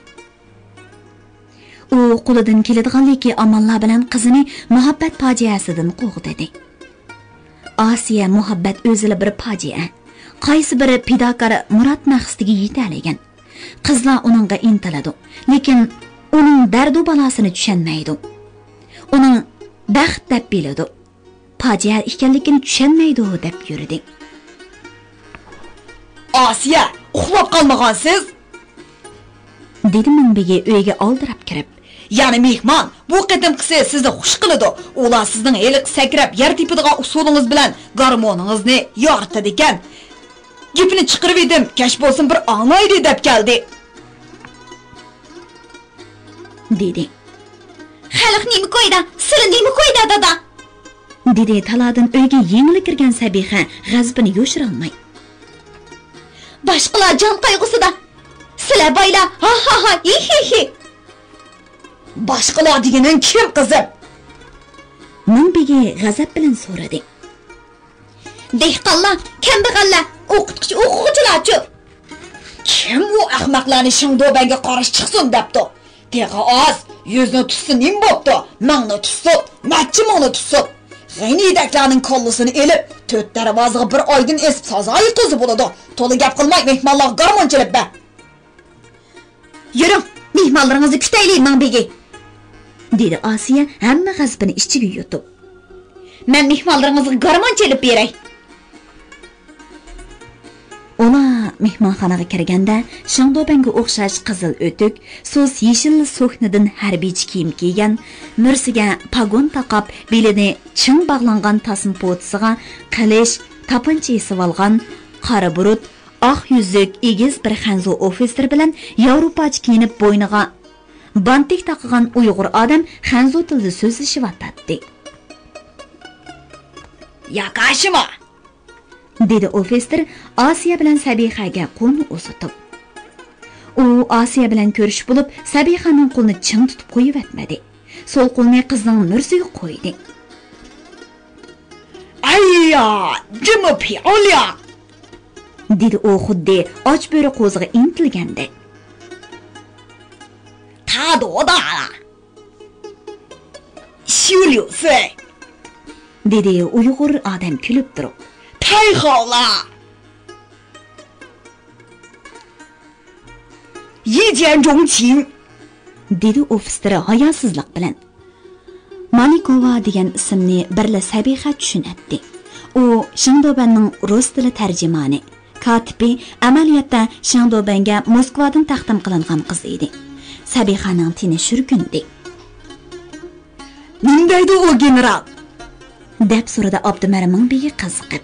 ئۇ قولىدىن كېلىدىغانلىكى ئاماللار بىلەن قىزىنى مۇھەببەت پاجىئەسىدىن قوغدىدى. ئاسىيە، مۇھەببەت ئۆزىلا بىر پاجىئە. قايسى بىر پىداكار مۇراد مەقسىتىگە يېتەلىگەن. قىزلار ئۇنىڭغا ئىنتىلىدۇ، لېكىن ئۇنىڭ دەردۇ بالاسىنى چۈشەنمەيدۇ. ئۇنىڭ بەخت دەپ بىلىدۇ، پاجىئە ئىكەنلىكىنى چۈشەنمەيدۇ دەپ يۈردى. «ئاسىيە، ئۇخلاپ قالمىغانسىز؟» دېدى مىڭبېگى ئۆيگە ئالدىراپ كىرىپ. «يەنە مېھمان، بۇ قېتىمقىسى سىزنى خۇش قىلىدۇ. ئۇلار سىزنىڭ ھېلىقى سەكرەپ يەر تېپىدىغان ئۇسۇلىڭىز بىلەن گارمونىڭىزنى يارىتىدىكەن. گېپىنى چىقىرىۋىدىم، كەچ بولسۇن بىر ئاڭلايلى دەپ كەلدى.» دېدى. «خەلق نېمە كويدا، سىلى نېمە كويدا، دادا؟» دېدى تالادىن ئۆيگە يېڭىلا كىرگەن سەبىخە غەزىپىنى يوشۇرالماي. «باشقىلار جان قايغۇسىدا، سىلەر بايلار، ھا ھا ھا، ھى ھى ھى.» «باشقىلار دېگىنىڭ كىم، قىزىم؟» مىڭبېگى غەزەپ بىلەن سورىدى. «دېھقانلار، كەمبەغەللەر، ئوقۇتقۇچى، ئوقۇغۇچىلارچۇ؟» «كىم ئۇ ئەخمەقلەرنى شېڭدۇبەنگە قارشى چىقسۇن دەپتۇ؟ تېخى ئاز، يۈزنى تۇتسا نېمە بوپتۇ؟ مىڭنى تۇتسۇن، نەچچە مىڭنى تۇتسۇن. غېنى يېتەكلەرنىڭ كاللىسىنى ئېلىپ، تۆت دەرۋازىغا بىر ئايدىن ئېسىپ سازا يېقىلسا بولىدۇ. تولا گەپ قىلماي، مېھمانلارغا گارمون چېلىپ بەر.» «يۈرۈڭ، مېھمانلىرىڭىزنى كۈتەيلى، مىڭبېگى.» دېدى ئاسىيە ھەممە غەزىپىنى ئىچىگە يۇتۇپ. «مەن مېھمانلىرىڭىزغا گارمون چېلىپ بېرەي.» ئۇلار مېھمانخانىغا كىرگەندە، شېڭدۇبەنگە ئوخشاش قىزىل ئۆتۈك، سۇس يېشىل سوكنىدىن ھەربىيچە كىيىم كىيگەن، مۈرىسىگە پاگون تاقاپ، بېلىنى چىڭ باغلانغان تاسما پوتىسىغا قىلىچ، تاپانچا ئېسىۋالغان، قارا بۇرۇت، ئاق يۈزۈك، ئېگىز بىر خەنزۇ ئوفىتسېر بىلەن ياۋروپاچە كىيىنىپ، بوينىغا بانتىك تاقىغان ئۇيغۇر ئادەم خەنزۇ تىلىدا سۆزلىشىۋاتاتتى. «ياكاشىما!» دېدى ئوفىتسېر ئاسىيە بىلەن سەبىخەگە قولىنى ئۇزىتىپ. ئۇ ئاسىيە بىلەن كۆرۈشۈپ بولۇپ، سەبىخەنىڭ قولىنى چىڭ تۇتۇپ قويۇۋەتمىدى. سول قولىنى قىزنىڭ مۈرىسىگە قويدى. ئەييا، جىمى پياۋليا! دېدى ئۇ خۇددى ئاچ بۆرە قوزىغا ئىنتىلگەندەك. تادودا! شيۇليۇسى! دېدى ئۇيغۇر ئادەم كۈلۈپ تۇرۇپ. تايخاۋلا! يىجيەنجۇڭچىن! دېدى ئوفىتسېر ھاياسىزلىق بىلەن. مالىكوۋا دېگەن ئىسىمنى بىرلا سەبىخە چۈشىنەتتى. ئۇ شېڭدۇبەننىڭ رۇس تىلى تەرجىمانى، كاتىپى، ئەمەلىيەتتە شېڭدۇبەنگە موسكۋادىن تەقدىم قىلىنغان قىز ئىدى. سەبىخەنىڭ تېنى شۈركۈندى. نېمە دەيدۇ ئۇ گېنېرال؟ دەپ سورىدى ئابدۇمەر مىڭبېگى قىزىقىپ.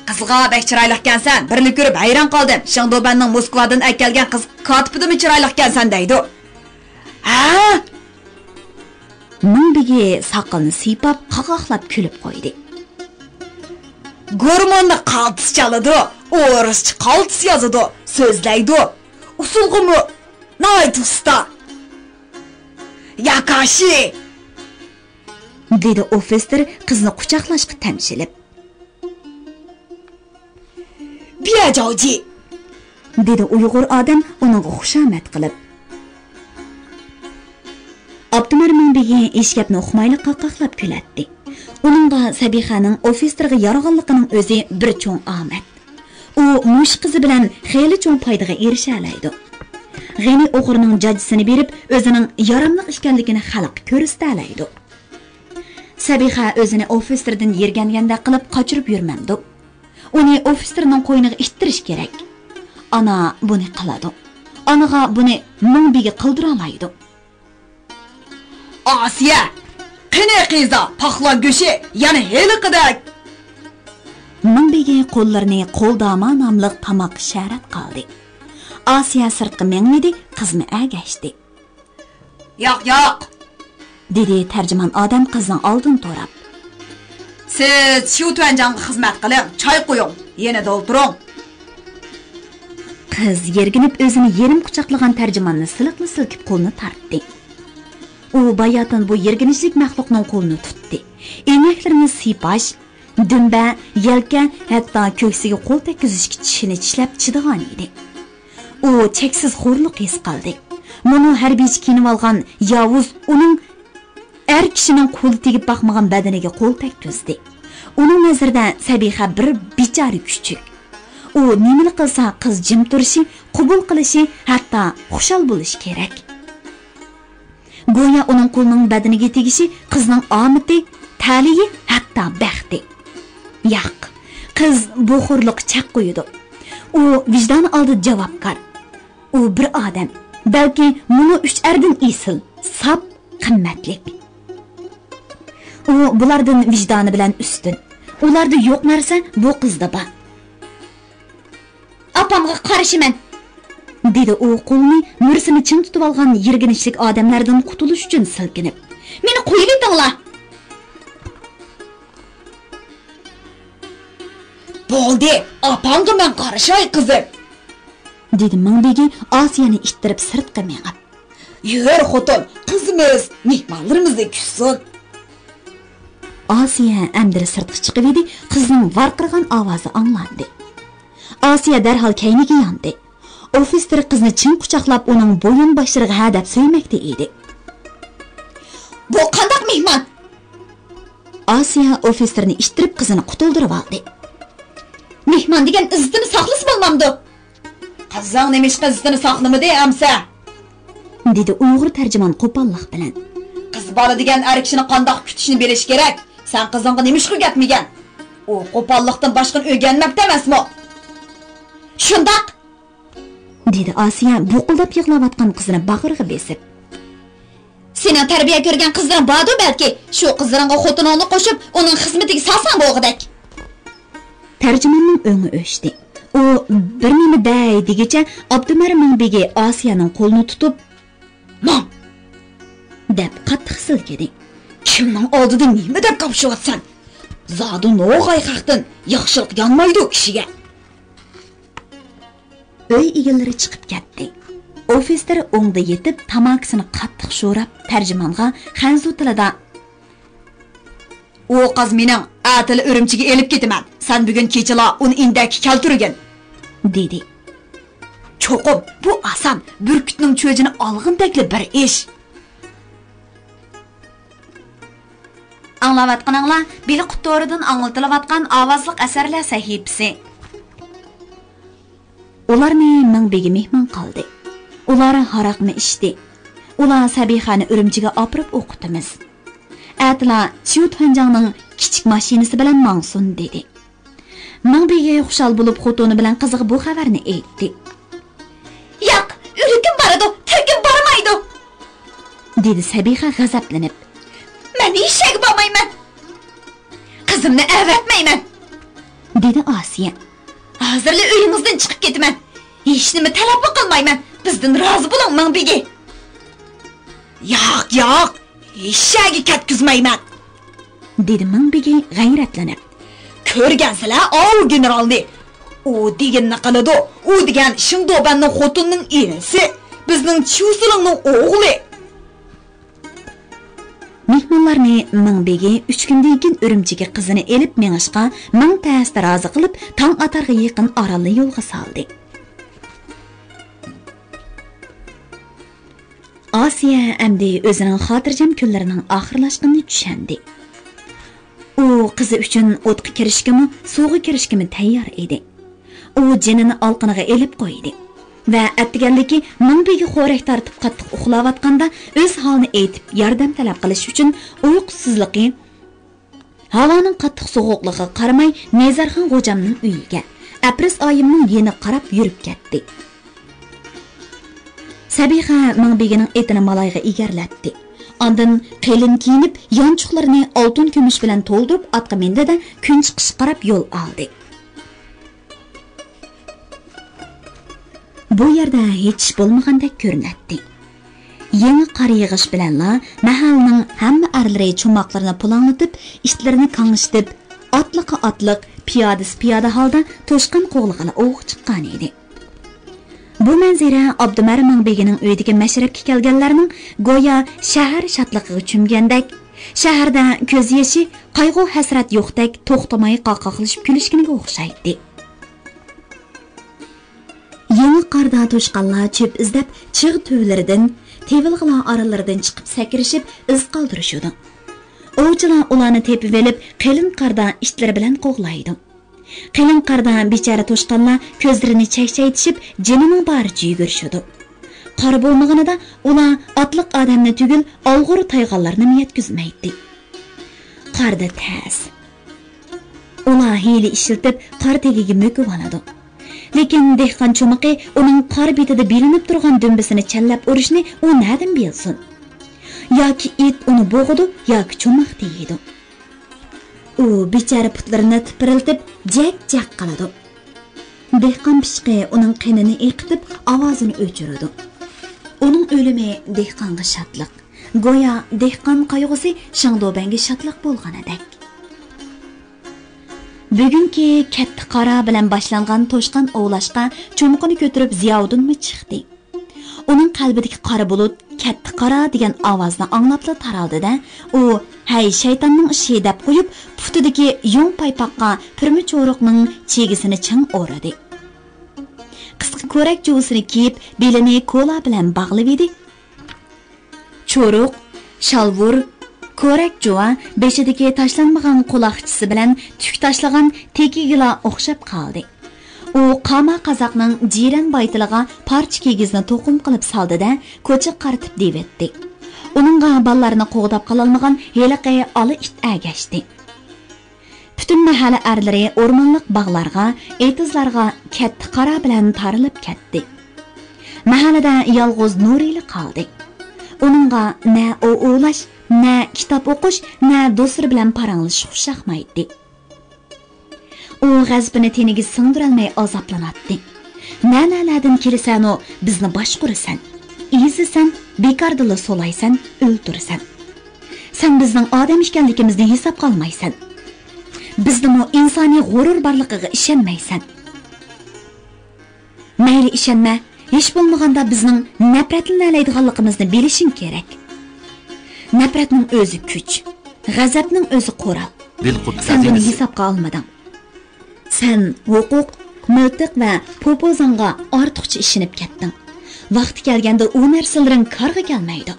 قىزغا بەك چىرايلىقكەنسەن، بىرنى كۆرۈپ ھەيران قالدىم. شېڭدۇبەننىڭ موسكۋادىن ئەكەلگەن قىز كاتىپىدىنمۇ چىرايلىقكەنسەن دەيدۇ. ھە؟ مىڭبېگى ساقىلىنى سىيپاپ، قاقاقلاپ كۈلۈپ قويدى. گورموننى قالتىس چالىدۇ، ئورۇسچە قالتىس يازىدۇ، سۆزلەيدۇ. ئۇسسۇلغىمۇ ناھايىتى ئۇستا. ياكاشى! دېدى ئوفىتسېر قىزنى قۇچاقلاشقا تەمشىلىپ. بيەجاۋجى! دېدى ئۇيغۇر ئادەم ئۇنىڭغا خۇشامەت قىلىپ. ئابدۇمەر مىڭبېگى ھېچ گەپنى ئۇقمايلا قاقاقلاپ كۈلەتتى. ئۇنىڭغا سەبىخەنىڭ ئوفىتسېرغا يارىغانلىقىنىڭ ئۆزى بىر چوڭ ئامەت. ئۇ مۇشۇ قىزى بىلەن خېلى چوڭ پايدىغا ئېرىشەلەيدۇ. غېنى ئوغرىنىڭ جاجىسىنى بېرىپ، ئۆزىنىڭ ياراملىق ئىكەنلىكىنى خەلققە كۆرسىتەلەيدۇ. سەبىخە ئۆزىنى ئوفىتسېردىن يىرگەنگەندەك قىلىپ قاچۇرۇپ يۈرمەمدۇ. ئۇنى ئوفىتسېرنىڭ قوينىغا ئىتتىرىش كېرەك. ئانا بۇنى قىلىدۇ. ئانىغا بۇنى مىڭبېگى قىلدۇرالايدۇ. ئاسىيە! قېنى قىزا، پاقلان گۆشى يەنە ھېلىقىدەك! مىڭبېگى قوللىرىنى قولداما ناملىق تاماققا شەرەت قىلدى. ئاسىيە سىرتقا مېڭىۋىدى، قىزمۇ ئەگەشتى. ياق، ياق! دېدى تەرجىمان ئادەم قىزنىڭ ئالدىنى توراپ. سىز شيۇ تۈەنجاڭغا خىزمەت قىلىڭ، چاي قۇيۇڭ، يېنىدا ئولتۇرۇڭ. قىز يىرگىنىپ ئۆزىنى يېرىم قۇچاقلىغان تەرجىماننى سىلىقلا سىلكىپ قولىنى تارتتى. ئۇ باياتىن بۇ يىرگىنچلىك مەخلۇقنىڭ قولىنى تۇتتى. ئىنەكلىرىنى سىيپاش، دۈمبە، يەلكە، ھەتتا كۆكسىگە قول تەگكۈزۈشكە چىشىنى چىشلەپ چىدىغان ئىدى. ئۇ چەكسىز خورلۇق ھېس قىلدى. مۇنۇ ھەربىيچە كىيىنىۋالغان ياۋۇز ئۇنىڭ ئەر كىشىنىڭ قولى تېگىپ باقمىغان بەدىنىگە قول تەگكۈزدى. ئۇنىڭ نەزىرىدە سەبىخە بىر بىچارە كۈچۈك. ئۇ نېمىلا قىلسا، قىز جىم تۇرۇشى، قوبۇل قىلىشى، ھەتتا خۇشال بولۇشى كېرەك. گويا ئۇنىڭ قولىنىڭ بەدىنىگە تېگىشى قىزنىڭ ئامىتى، تەلىيى، ھەتتا بەختى. ياق، قىز بۇ خورلۇققا چەك قويىدۇ. ئۇ ۋىجدانى ئالدىدا جاۋابكار. ئۇ بىر ئادەم، بەلكى مۇنۇ ئۈچ ئەردىن ئېسىل، ساپ، قىممەتلىك. ئۇ بۇلاردىن ۋىجدانى بىلەن ئۈستۈن. ئۇلاردا يوق نەرسە بۇ قىزدا بار. ئاپامغا قارشىمەن، دېدى ئۇ قولىنى مۈرىسىنى چىڭ تۇتۇۋالغان يىرگىنچلىك ئادەملەردىن قۇتۇلۇش ئۈچۈن سىلكىنىپ. مېنى قويۇۋېتىڭلار! بولدى، ئاپاڭغا مەن قارىشاي، قىزىم! دېدى مىڭبېگى ئاسىيەنى ئىتتىرىپ سىرتقا مېڭىپ. يۈر، خوتۇن، قىزىمىز مېھمانلىرىمىزنى كۈتسۇن. ئاسىيە ئەمدىلا سىرتقا چىقىۋىدى، قىزنىڭ ۋارقىرىغان ئاۋازى ئاڭلاندى. ئاسىيە دەرھال كەينىگە ياندى. ئوفىتسېر قىزنى چىڭ قۇچاقلاپ، ئۇنىڭ بويۇن باشلىرىغا ھەدەپ سۆيمەكتە ئىدى. بۇ قانداق مېھمان؟ ئاسىيە ئوفىتسېرنى ئىتتىرىپ، قىزىنى قۇتۇلدۇرۇۋالدى. مېھمان دېگەن ئىززىتىنى ساقلىسا بولمامدۇ؟ قىزىڭ نېمىشقا ئىززىتىنى ساقلىمىدى ئەمسە؟ دېدى ئۇيغۇر تەرجىمان قوپاللىق بىلەن. قىز بالا دېگەن ئەر كىشىنى قانداق كۈتۈشنى بىلىشى كېرەك. سەن قىزىڭغا نېمىشقا ئۆگەتمىگەن؟ ئۇ قوپاللىقتىن باشقىنى ئۆگەنمەپتۇ ئەمەسمۇ؟ شۇنداق! دېدى ئاسىيە بۇقۇلداپ يىغلاۋاتقان قىزىنى باغرىغا بېسىپ. سېنىڭ تەربىيە كۆرگەن قىزلىرىڭ باردۇ بەلكى، شۇ قىزلىرىڭغا خوتۇنۇڭنى قوشۇپ، ئۇنىڭ خىزمىتىگە سالساڭ بولغۇدەك. تەرجىماننىڭ ئۆڭى ئۆچتى. ئۇ بىر نېمە دەي دېگۈچە ئابدۇمەر مىڭبېگى ئاسىيەنىڭ قولىنى تۇتۇپ، ماڭ! دەپ قاتتىق سىلكىدى. كىمنىڭ ئالدىدا نېمە دەپ گاپشىۋاتىسەن؟ زادى نوغاي خەقتىن ياخشىلىق يانمايدۇ كىشىگە. ئۆي ئىگىلىرى چىقىپ كەتتى. ئوفىتسېر ئوڭدا يېتىپ، تاماكىسىنى قاتتىق شوراپ، تەرجىمانغا خەنزۇ تىلىدا، «ئۇ قىز مېنىڭ ئەتىلا ئۈرۈمچىگە ئېلىپ كېتىمەن. سەن بۈگۈن كېچىلا ئۇنى ئىندەككە كەلتۈرگىن.» دېدى. چوقۇم بۇ ئاسان، بۈركۈتنىڭ چۆجىنى ئالغىنىدەكلا بىر ئىش. ئاڭلاۋاتقىنىڭلار بېلىققۇت تورىدىن ئاڭلىتىلىۋاتقان ئاۋازلىق ئەسەرلەر سەھىپىسى. ئۇلارنى مىڭ بېگى مېھمان قىلدى. ئۇلار ھاراقنى ئىچتى. ئۇلار سەبىخەنى ئۈرۈمچىگە ئاپىرىپ ئوقۇتىمىز. ئەتىلا چيۇ تۈەنجاڭنىڭ كىچىك ماشىنىسى بىلەن ماڭسۇن، دېدى. مىڭ بېگى خۇشال بولۇپ، خوتۇنى بىلەن قىزىغا بۇ خەۋەرنى ئېيتتى. ياق، ئۆلۈكۈم بارىدۇ، تىرىكىم بارمايدۇ، دېدى سەبىخە غەزەپلىنىپ. مەن ھېچ يەرگە بارمايمەن. قىزىمنى ئەۋەتمەيمەن، دېدى ئاسىيە. ھازىرلا ئۆيىڭىزدىن چىقىپ كېتىمەن. ھېچنېمە تەلەپمۇ قىلمايمەن. بىزدىن رازى بولۇڭ، مىڭ بېگى. ياق، ياق، ھېچ يەرگە كەتكۈزمەيمەن، دېدى مىڭ بېگى غەيرەتلىنىپ. كۆرگەنسىلەر ئاۋۇ گېنېرالنى. ئۇ دېگىنىنى قىلىدۇ. ئۇ دېگەن شېڭدۇبەننىڭ خوتۇنىنىڭ ئىنىسى. بىزنىڭ چيۇسىلىڭنىڭ ئوغلى. مېھمانلارنى مىڭ بېگى ئۈچ كۈندىن كېيىن ئۈرۈمچىگە قىزىنى ئېلىپ مېڭىشقا مىڭ تەستە رازى قىلىپ، تاڭ ئاتارغا يېقىن ئارانلا يولغا سالدى. ئاسىيە ئەمدى ئۆزىنىڭ خاتىرجەم كۈنلىرىنىڭ ئاخىرلاشقىنىنى چۈشەندى. ئۇ قىزى ئۈچۈن ئوتقا كىرىشكىمۇ، سۇغا كىرىشكىمۇ تەييار ئىدى. ئۇ جېنىنى ئالقىنىغا ئېلىپ قويدى ۋە ئەتىگەنلىكى مىڭ بېگى خورەك تارتىپ قاتتىق ئۇخلاۋاتقاندا ئۆز ھالىنى ئېيتىپ ياردەم تەلەپ قىلىش ئۈچۈن ئۇيقۇسىزلىقى، ھاۋانىڭ قاتتىق سوغۇقلۇقىغا قارىماي نەزەرخان غوجامنىڭ ئۆيىگە، ئەپرىس ئايىمنىڭ يېنىغا قاراپ يۈرۈپ كەتتى. سەبىخە مىڭ بېگىنىڭ ئېتىنى مالايغا ئېگەرلەتتى. ئاندىن قېلىن كىيىنىپ، يانچۇقلىرىنى ئالتۇن كۈمۈش بىلەن تولدۇرۇپ ئاتقا مىندى-دە، كۈن چىقىشقا قاراپ يول ئالدى. بۇ يەردە ھېچ ئىش بولمىغاندەك كۆرۈنەتتى. يېڭى قار يېغىش بىلەنلا مەھەللىنىڭ ھەممە ئەرلىرى چوماقلىرىنى پۇلاڭلىتىپ، ئىتلىرىنى كاڭشىتىپ، ئاتلىقى ئاتلىق، پىيادىسى پىيادە ھالدا توشقان قوغلىغىلى ئوۋغا چىققانىدى. بۇ مەنزىرە ئابدۇمەر مىڭ بېگىنىڭ ئۆيىدىكى مەشرەپكە كەلگەنلەرنىڭ گويا شەھەر شادلىقىغا چۆمگەندەك، شەھەردە كۆز يېشى، قايغۇ-ھەسرەت يوقتەك توختىماي قاقاقلىشىپ كۈلۈشكىنىگە ئوخشايتتى. يېڭى قاردا توشقانلار چۆپ ئىزدەپ چىغ تۈۋلىرىدىن، تېۋىلغىلار ئارىلىرىدىن چىقىپ سەكرىشىپ ئىز قالدۇرۇشىدۇ. ئوۋچىلار ئۇلارنى تېپىۋېلىپ، قېلىن قاردا ئىتلىرى بىلەن قوغلايدۇ. قېلىن قاردا بىچارە توشقانلار كۆزلىرىنى چەكچەيتىشىپ، جېنىنىڭ بارىچە يۈگۈرۈشىدۇ. قار بولمىغىنىدا ئۇلار ئاتلىق ئادەمنى تۈگۈل، ئالغۇر تايغانلارنىمۇ يەتكۈزمەيتتى. قاردا تەس. ئۇلار ھىيلە ئىشلىتىپ، قار تېگىگە مۆكۈۋالىدۇ. لېكىن دېھقان چومىقى ئۇنىڭ قار بېتىدە بىلىنىپ تۇرغان دۈمبىسىنى چەنلەپ ئۇرۇشنى ئۇ نەدىن بىلسۇن؟ ياكى ئىت ئۇنى بوغىدۇ، ياكى چوماق تېيىدۇ. ئۇ بىچارە پۇتلىرىنى تىپىرلىتىپ، جەك-جەك قىلىدۇ. دېھقان پىشقى ئۇنىڭ قېنىنى ئېقىتىپ، ئاۋازىنى ئۆچۈرىدۇ. ئۇنىڭ ئۆلۈمى دېھقانغا شادلىق. گويا دېھقان قايغۇسى شېڭدۇبەنگە شادلىق بولغىنىدەك. بۈگۈنكى كەتتى قارا بىلەن باشلانغان توشقان ئوۋلاشقا چومىقىنى كۆتۈرۈپ زىياۋۇدۇنمۇ چىقتى. ئۇنىڭ قەلبىدىكى قارا بۇلۇت «كەتتى قارا» دېگەن ئاۋازنى ئاڭلاپلا تارالدى-دە، ئۇ «ھەي، شەيتاننىڭ ئىشى» دەپ قويۇپ، پۇتىدىكى يۇڭ پايپاققا پۈرمە چورۇقنىڭ چىگىسىنى چىڭ ئورىدى. قىسقا كورەك جۇۋىسىنى كىيىپ، بېلىنى كولا بىلەن باغلىۋىدى. چورۇق، شالۋۇر، كورەك جۇۋا، بېشىدىكى تاشلانمىغان قۇلاقچىسى بىلەن تۈك تاشلىغان تېكىگىلا ئوخشاپ قالدى. ئۇ قاما قازاقنىڭ جىرەن بايتىلىغا پارچە كىگىزنى توقۇم قىلىپ سالدى-دە، كوچىغا قارىتىپ دېۋەتتى. ئۇنىڭغا بالىلارنى قوغداپ قالالمىغان ھېلىقى ئالا ئىت ئەگەشتى. پۈتۈن مەھەللە ئەرلىرى ئورمانلىق باغلارغا، ئېتىزلارغا كەتتى قارا بىلەن تارىلىپ كەتتى. مەھەللىدە يالغۇز نۇرىلا قالدى. ئۇنىڭغا نە ئوۋ ئوۋلاش، نە كىتاب ئوقۇش، نە دوستلىرى بىلەن پاراڭلىشىش خۇشياقمايتتى. ئۇ غەزىپىنى تېنىگە سىڭدۈرەلمەي ئازابلىناتتى. نە-نەلەردىن كېلىسەنۇ، بىزنى باشقۇرىسەن، ئېزىسەن، بىكاردىلا سولايسەن، ئۆلتۈرىسەن. سەن بىزنىڭ ئادەم ئىكەنلىكىمىزنى ھېسابقا ئالمايسەن. بىزدىمۇ ئىنسانىي غۇرۇر بارلىقىغا ئىشەنمەيسەن. مەيلى ئىشەنمە، ھېچ بولمىغاندا بىزنىڭ نەپرەتلىنەلەيدىغانلىقىمىزنى بىلىشىڭ كېرەك. نەپرەتنىڭ ئۆزى كۈچ، غەزەپنىڭ ئۆزى قورال. سەن بۇنى ھېسابقا ئالمىدىڭ. سەن ھوقۇق، مىلتىق ۋە پوپوزاڭغا ئارتۇقچە ئىشىنىپ كەتتىڭ. ۋاقتى كەلگەندە ئۇ نەرسىلىرىڭ كارغا كەلمەيدۇ.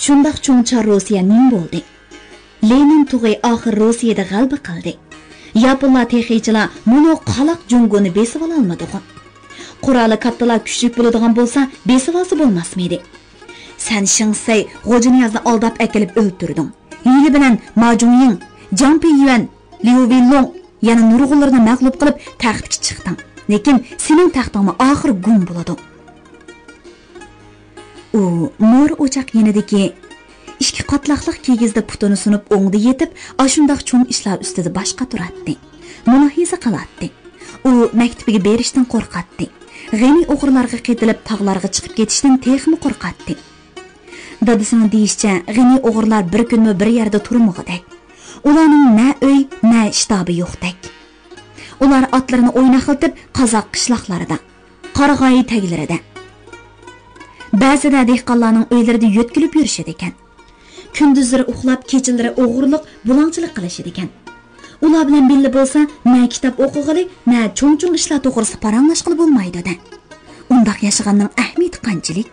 شۇنداق چوڭ چارروسىيە نېمە بولدى؟ لېنىن تۇغى ئاخىر روسىيەدە غەلىبە قىلدى. ياپونلار تېخىچىلا مۇنۇ قالاق جۇڭگونى بېسىۋالالمىدىغۇ؟ قورالى كاتتىلار كۈچلۈك بولىدىغان بولسا، بېسىۋالسا بولماسمىدى؟ سەن شېڭ سەي غوجىنىيازنى ئالداپ ئەكېلىپ ئۆلتۈردۈڭ. ھىيلە بىلەن ما جۇڭيىڭ، جاڭ پېييۈەن، ليۇ ۋېنلۇڭ، يەنە نۇرغۇنلىرىنى مەغلۇپ قىلىپ تەختكە چىقتىڭ. لېكىن سېنىڭ تەختىڭمۇ ئاخىرى گۇم بولىدۇ. ئۇ مورا ئوچاق يېنىدىكى ئىككى قاتلاقلىق كىگىزدە پۇتىنى سۇنۇپ ئوڭدا يېتىپ، ئاشۇنداق چوڭ ئىشلار ئۈستىدە باش قاتۇراتتى. مۇلاھىزە قىلاتتى. ئۇ مەكتىپىگە بېرىشتىن قورقاتتى. غېنى ئوغرىلارغا قېتىلىپ تاغلارغا چىقىپ كېتىشتىن تېخىمۇ قورقاتتى. دادىسىنىڭ دېيىشىچە، غېنى ئوغرىلار بىر كۈنمۇ بىر يەردە تۇرمىغۇدەك. ئۇلارنىڭ نە ئۆي، نە شتابى يوقتەك. ئۇلار ئاتلىرىنى ئويناقلىتىپ، قازاق قىشلاقلىرىدا، قارىغاي تەگلىرىدە، بەزىدە دېھقانلارنىڭ ئۆيلىرىدە يۆتكىلىپ يۈرۈشىدىكەن. كۈندۈزلىرى ئۇخلاپ، كېچىلىرى ئوغرىلىق، بۇلاڭچىلىق قىلىشىدىكەن. ئۇلار بىلەن بىللە بولسا، نە كىتاب ئوقۇغىلى، نە چوڭ-چوڭ ئىشلار توغرىسىدا پاراڭلاشقىلى بولمايدۇ-دە. ئۇنداق ياشىغاننىڭ ئەھمىيىتى قانچىلىك؟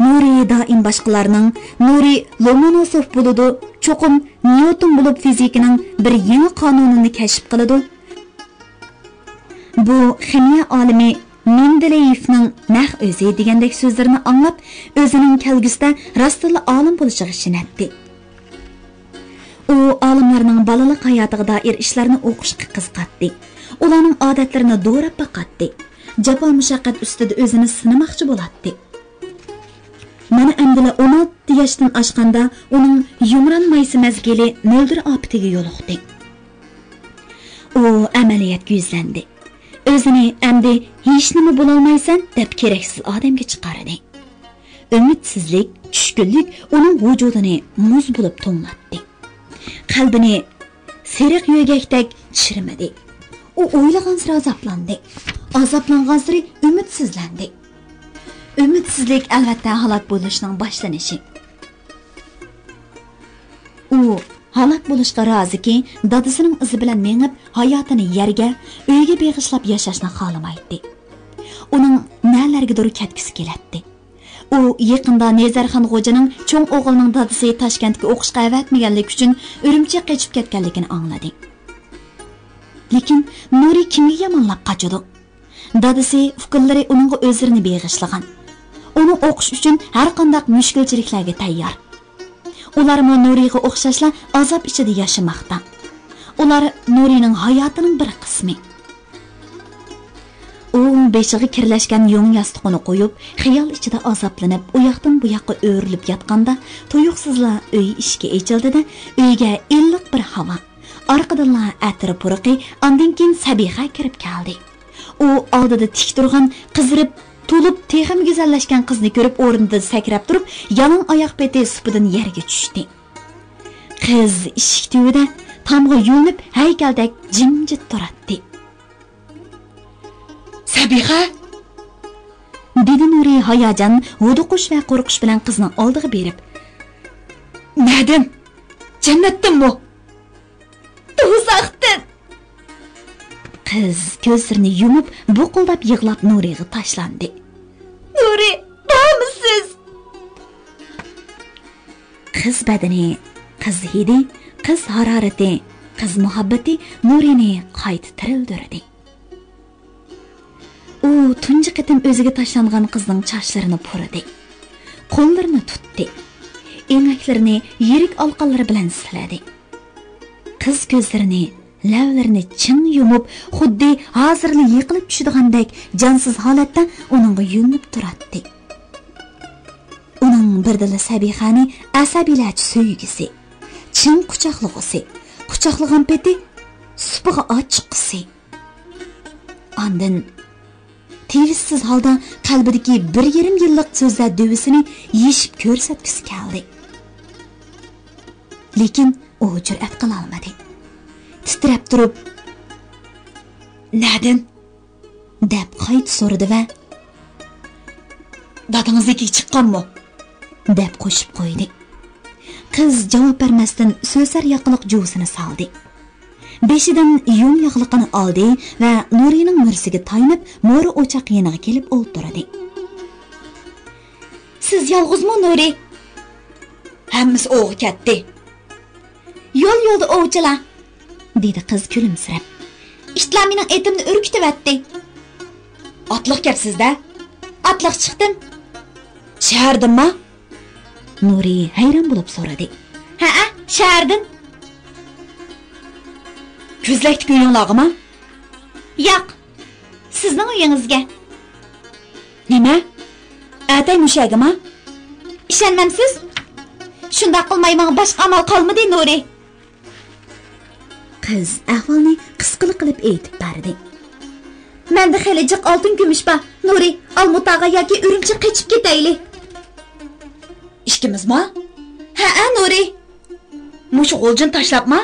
نۇرى دائىم باشقىلارنىڭ، نۇرى لومونوسوف بولىدۇ، چوقۇم نيۇتون بولۇپ فىزىكىنىڭ بىر يېڭى قانۇنىنى كەشىپ قىلىدۇ. بۇ خىمىيە ئالىمى مېندېلېيېفنىڭ نەق ئۆزى دېگەندەك سۆزلىرىنى ئاڭلاپ، ئۆزىنىڭ كەلگۈسىدە راستتىنلا ئالىم بولۇشىغا ئىشىنەتتى. ئۇ ئالىملارنىڭ بالىلىق ھاياتىغا دائىر ئىشلارنى ئوقۇشقا قىزىقاتتى. ئۇلارنىڭ ئادەتلىرىنى دوراپ باقاتتى. جاپا مۇشەققەت ئۈستىدە ئۆزىنى سىنىماقچى بولاتتى. مانا ئەمدىلا ئون ئالتە ياشتىن ئاشقاندا ئۇنىڭ يۇمران مايسا مەزگىلى مۆلدۈر ئاپىتىگە يولۇقتى. ئۇ ئەمەلىيەتكە يۈزلەندى. ئۆزىنى ئەمدى ھېچنېمە بولالمايسەن دەپ كېرەكسىز ئادەمگە چىقاردى. ئۈمىدسىزلىك، چۈشكۈنلۈك ئۇنىڭ ۋۇجۇدىنى مۇز بولۇپ توڭلاتتى. قەلبىنى سېرىق يۆگەكتەك چىرمىدى. ئۇ ئويلىغانسېرى ئازابلاندى. ئازابلانغانسېرى ئۈمىدسىزلەندى. ئۈمىدسىزلىك، ئەلۋەتتە، ھالاك بولۇشنىڭ باشلىنىشى. ئۇ ھالاك بولۇشقا رازىكى، دادىسىنىڭ ئىزى بىلەن مېڭىپ، ھاياتىنى يەرگە، ئۆيگە بېغىشلاپ ياشاشنى خالىمايتتى. ئۇنىڭ نەلەرگىدۇر كەتكۈسى كېلەتتى. ئۇ يېقىندا نەزەرخان غوجىنىڭ چوڭ ئوغلىنىڭ دادىسى تاشكەنتكە ئوقۇشقا ئەۋەتمىگەنلىكى ئۈچۈن ئۈرۈمچىگە قېچىپ كەتكەنلىكىنى ئاڭلىدى. لېكىن نۇرى كىمگە يامانلاپ قاچىدۇ؟ دادىسى، ئۇكىلىرى ئۇنىڭغا ئۆزلىرىنى بېغىشلىغان. ئۇنىڭ ئوقۇش ئۈچۈن ھەرقانداق مۈشكۈلچىلىكلەرگە تەييار. ئۇلارمۇ نۇرىغا ئوخشاشلا ئازاب ئىچىدە ياشىماقتا. ئۇلار نۇرىنىڭ ھاياتىنىڭ بىر قىسمى. ئۇ بېشىغا كىرلەشكەن يۇڭ ياستۇقىنى قويۇپ، خىيال ئىچىدە ئازابلىنىپ، ئۇياقتىن بۇياققا ئۆرۈلۈپ ياتقاندا، تۇيۇقسىزلا ئۆي ئىشىكى ئېچىلدى-دە، ئۆيگە ئىللىق بىر ھاۋا، ئارقىدىنلا ئەتىر پۇرىقى، ئاندىن كېيىن سەبىخە كىرىپ كەلدى. ئۇ ئالدىدا تىك تۇرغان، قىزىرىپ، تولۇپ، تېخىمۇ گۈزەللەشكەن قىزنى كۆرۈپ، ئورنىدىن سەكرەپ تۇرۇپ، يالاڭ ئاياق پېتى سۇپىدىن يەرگە چۈشتى. قىز ئىشىك تۈۋىدە تامغا يۆلىنىپ، ھەيكەلدەك جىمجىت تۇراتتى. سەبىخە! دېدى نۇرى ھاياجان، ھودۇقۇش ۋە قورقۇش بىلەن قىزنىڭ ئالدىغا بېرىپ. نەدىن؟ جەننەتتىنمۇ؟ دوزاختىن! قىز كۆزلىرىنى يۇمۇپ، بۇقۇلداپ يىغلاپ نۇرىغا تاشلاندى. نۇرى، بارمۇسىز؟ قىز بەدىنى، قىز ھىدى، قىز ھارارىتى، قىز مۇھەببىتى نۇرىنى قايتا تىرىلدۈردى. ئۇ تۇنجى قېتىم ئۆزىگە تاشلانغان قىزنىڭ چاچلىرىنى پۇرىدى. قوللىرىنى تۇتتى. ئېڭەكلىرىنى يىرىك ئالىقانلىرى بىلەن سىلىدى. قىز كۆزلىرىنى، لەۋلىرىنى چىڭ يۇمۇپ، خۇددى ھازىرلا يىقىلىپ چۈشىدىغاندەك جانسىز ھالەتتە ئۇنىڭغا يۆلىنىپ تۇراتتى. ئۇنىڭ بىردىنلا سەبىخەنى ئەسەبىيلەرچە سۆيگۈسى، چىڭ قۇچاقلىغۇسى، قۇچاقلىغان پېتى سۇپىغا ئاچىققۇسى. ئاندىن تىۋىشسىز ھالدا قەلبىدىكى بىر يېرىم يىللىق سۆزلەر دۆۋىسىنى يېشىپ كۆرسەتكۈسى كەلدى. لېكىن ئۇ جۈرئەت قىلالمىدى. تىترەپ تۇرۇپ، نەدىن؟ دەپ قايتا سورىدى ۋە، دادىڭىزنىڭكىگە چىققانمۇ؟ دەپ قوشۇپ قويدى. قىز جاۋاب بەرمەستىن سۆسەر ياقىلىق جۇۋىسىنى سالدى. بېشىدىن يۇڭ ياغلىقىنى ئالدى ۋە نۇرىنىڭ مۈرىسىگە تايىنىپ، مورا ئوچاق يېنىغا كېلىپ ئولتۇردى. سىز يالغۇزمۇ، نۇرى؟ ھەممىسى ئوۋغا كەتتى. يول-يولدا ئوۋچىلار، دېدى قىز كۈلۈمسىرەپ. ئىتلار مېنىڭ ئېتىمنى ئۈركۈتۈۋەتتى. ئاتلىق كەپسىز-دە؟ ئاتلىق چىقتىم. شەھەردىنما؟ نۇرى ھەيران بولۇپ سورىدى. ھەئە، شەھەردىن. كۆزلەكتىكى ئۆيۈڭلارغىما؟ ياق، سىزنىڭ ئۆيىڭىزگە. نېمە؟ ئەتەي مۇشەگىما؟ ئىشەنمەمسىز؟ شۇنداق قىلماي ماڭا باشقا ئامال قالمىدى، نۇرى. قىز ئەھۋالنى قىسقىلا قىلىپ ئېيتىپ بەردى. مەندە خېلى جىق ئالتۇن كۈمۈش بار، نۇرى، ئالمۇتاغا ياكى ئۈرۈمچىگە قېچىپ كېتەيلى. ئىككىمىزما؟ ھەئە، نۇرى. مۇشۇ غۇلجىنى تاشلاپما؟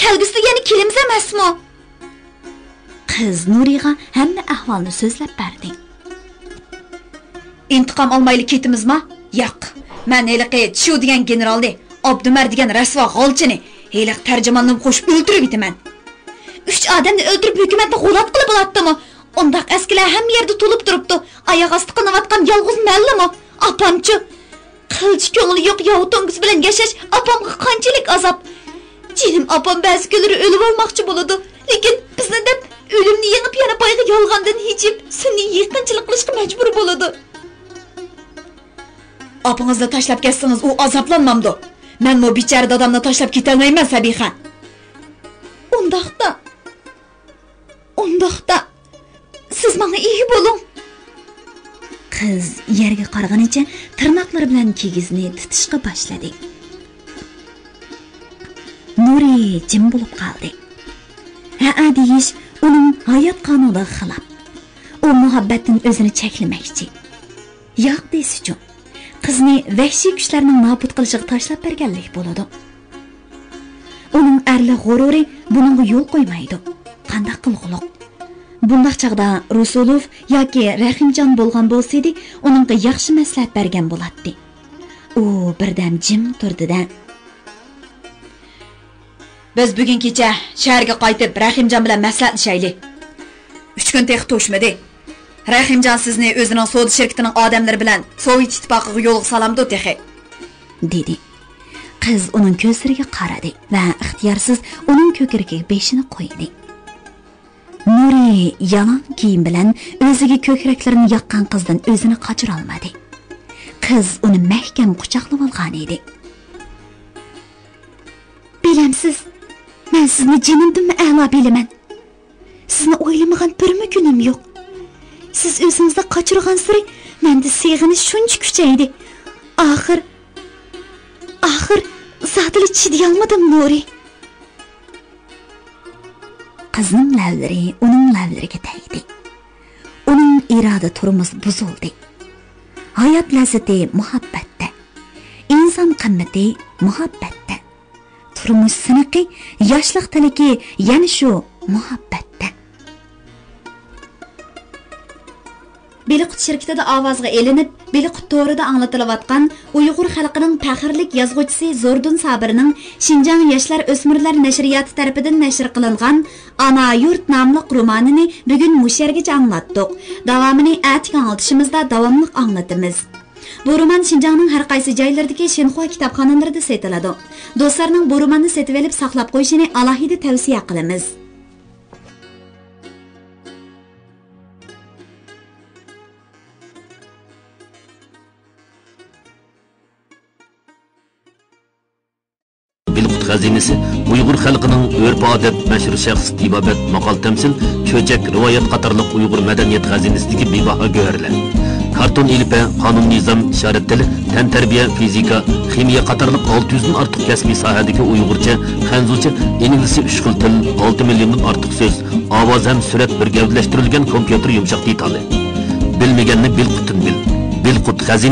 كەلگۈسىدە يەنە كېلىمىز ئەمەسمۇ؟ قىز نۇرىغا ھەممە ئەھۋالنى سۆزلەپ بەردى. ئىنتىقام ئالمايلا كېتىمىزما؟ ياق، مەن ھېلىقى چيۇ دېگەن گېنېرالنى، ئابدۇمەر دېگەن رەسۋا غالچىنى، ھېلىقى تەرجىماننىمۇ قوشۇپ ئۆلتۈرۈۋېتىمەن. ئۈچ ئادەمنى ئۆلتۈرۈپ ھۆكۈمەتنى غۇلاتقىلى بولاتتىمۇ؟ ئۇنداق ئەسكىلەر ھەممە يەردە تولۇپ تۇرۇپتۇ. ئاياغ ئاستى قىلىنىۋاتقان يالغۇز مەنلىمۇ؟ ئاپامچۇ؟ قىلچە كۆڭلى يوق ياۋا توڭگۇز بىلەن ياشاش ئاپامغا قانچىلىك ئازاب. جېنىم ئاپام بەزى كۈنلىرى ئۆلۈۋالماقچى بولىدۇ. لېكىن بىزنى دەپ ئۆلۈمنى يېڭىپ، يەنە بايغا يالغاندىن ھىجىپ، سۈنئىي يېقىنچىلىق قىلىشقا مەجبۇر بولىدۇ. ئاپىڭىزنى تاشلاپ كەتسىڭىز، ئۇ ئازابلانمامدۇ؟ مەنمۇ بىچارە دادامنى تاشلاپ كېتەلمەيمەن، سەبىخە. ئۇنداقتا، ئۇنداقتا، سىز ماڭا ئىگە بولۇڭ. قىز يەرگە قارىغىنىچە تىرناقلىرى بىلەن كىگىزنى تىتىشقا باشلىدى. نۇرى جىم بولۇپ قالدى. ھەئە دېيىش ئۇنىڭ ھايات قانۇنىغا خىلاپ. ئۇ مۇھەببەتتىن ئۆزىنى چەكلىمەكچى. ياق دېسىچۇ؟ قىزنى ۋەھشىي كۈچلەرنىڭ نابۇت قىلىشىغا تاشلاپ بەرگەنلىك بولىدۇ. ئۇنىڭ ئەرلىك غۇرۇرى بۇنىڭغا يول قويمايدۇ. قانداق قىلغۇلۇق؟ بۇنداق چاغدا رۇسۇلوف ياكى رەھىمجان بولغان بولسىدى، ئۇنىڭغا ياخشى مەسلىھەت بەرگەن بولاتتى. ئۇ بىردەم جىم تۇردى-دە. بىز بۈگۈن كېچە شەھەرگە قايتىپ، رەھىمجان بىلەن مەسلىھەتلىشەيلى. ئۈچ كۈن تېخى توشمىدى. رەھىمجان سىزنى ئۆزىنىڭ سودا شىركىتىنىڭ ئادەملىرى بىلەن سوۋېت ئىتتىپاقىغا يولغا سالامدۇ تېخى، دېدى. قىز ئۇنىڭ كۆزلىرىگە قارىدى ۋە ئىختىيارسىز ئۇنىڭ كۆكرىكىگە بېشىنى قويدى. نۇرى يالاڭ كىيىم بىلەن ئۆزىگە كۆكرەكلىرىنى ياققان قىزدىن ئۆزىنى قاچۇرالمىدى. قىز ئۇنى مەھكەم قۇچاقلىۋالغانىدى. بىلەمسىز، مەن سىزنى جېنىمدىنمۇ ئەلا بىلىمەن. سىزنى ئويلىمىغان بىرمۇ كۈنۈم يوق. سىز ئۆزىڭىزنى قاچۇرغانسېرى مەندە سېغىنىش شۇنچە كۈچەيدى. ئاخىر، ئاخىر زادىلا چىدىيالمىدىم، نۇرى. قىزنىڭ لەۋلىرى ئۇنىڭ لەۋلىرىگە تەگدى. ئۇنىڭ ئىرادە تۇرمۇسى بۇزۇلدى. ھايات لەززىتى مۇھەببەتتە. ئىنسان قىممىتى مۇھەببەتتە. تۇرمۇش سىنىقى، ياشلىق تىلىكى يەنە شۇ مۇھەببەتتە. بېلىققۇت شىركىتىدە ئاۋازغا ئېلىنىپ، بېلىققۇت تورىدا ئاڭلىتىلىۋاتقان ئۇيغۇر خەلقىنىڭ پەخىرلىك يازغۇچىسى زوردۇن سابىرنىڭ شىنجاڭ ياشلار ئۆسمۈرلەر نەشرىياتى تەرىپىدىن نەشر قىلىنغان ئانا يۇرت ناملىق رومانىنى بۈگۈن مۇشۇ يەرگىچە ئاڭلاتتۇق. داۋامىنى ئەتىكى ئاڭلىتىشىمىزدا داۋاملىق ئاڭلىتىمىز. بۇ رومان شىنجاڭنىڭ ھەر قايسى جايلىرىدىكى شىنخۇا كىتابخانىلىرىدا سېتىلىدۇ. دوستلارنىڭ بۇ روماننى سېتىۋېلىپ ساقلاپ قويۇشىنى ئالاھىدە تەۋسىيە قىلىمىز. بېلىققۇت خەزىنىسى ئۇيغۇر خەلقىنىڭ ئۆرپ-ئادەت، مەشھۇر شەخس، تېبابەت، ماقال-تەمسىل، چۆچەك، رىۋايەت قاتارلىق ئۇيغۇر مەدەنىيەت خەزىنىسىدىكى بىباھا گۆھەرلەر. كارتون، ئېلىپبە، قانۇن-نىزام، ئىشارەت تىلى، تەنتەربىيە، فىزىكا، خىمىيە قاتارلىق ئالتە يۈزدىن ئارتۇق كەسپىي ساھەدىكى ئۇيغۇرچە، خەنزۇچە، ئىنگلىزچە ئۈچ خىل تىل، ئالتە مىليوندىن ئارتۇق سۆز، ئاۋاز ھەم سۈرەت بىر گەۋدىلەشتۈرۈلگەن كومپيۇتېر يۇمشاق دېتالى. بىلمىگەننى بىلقۇتتىن بىل. بىلقۇت خەزىنە.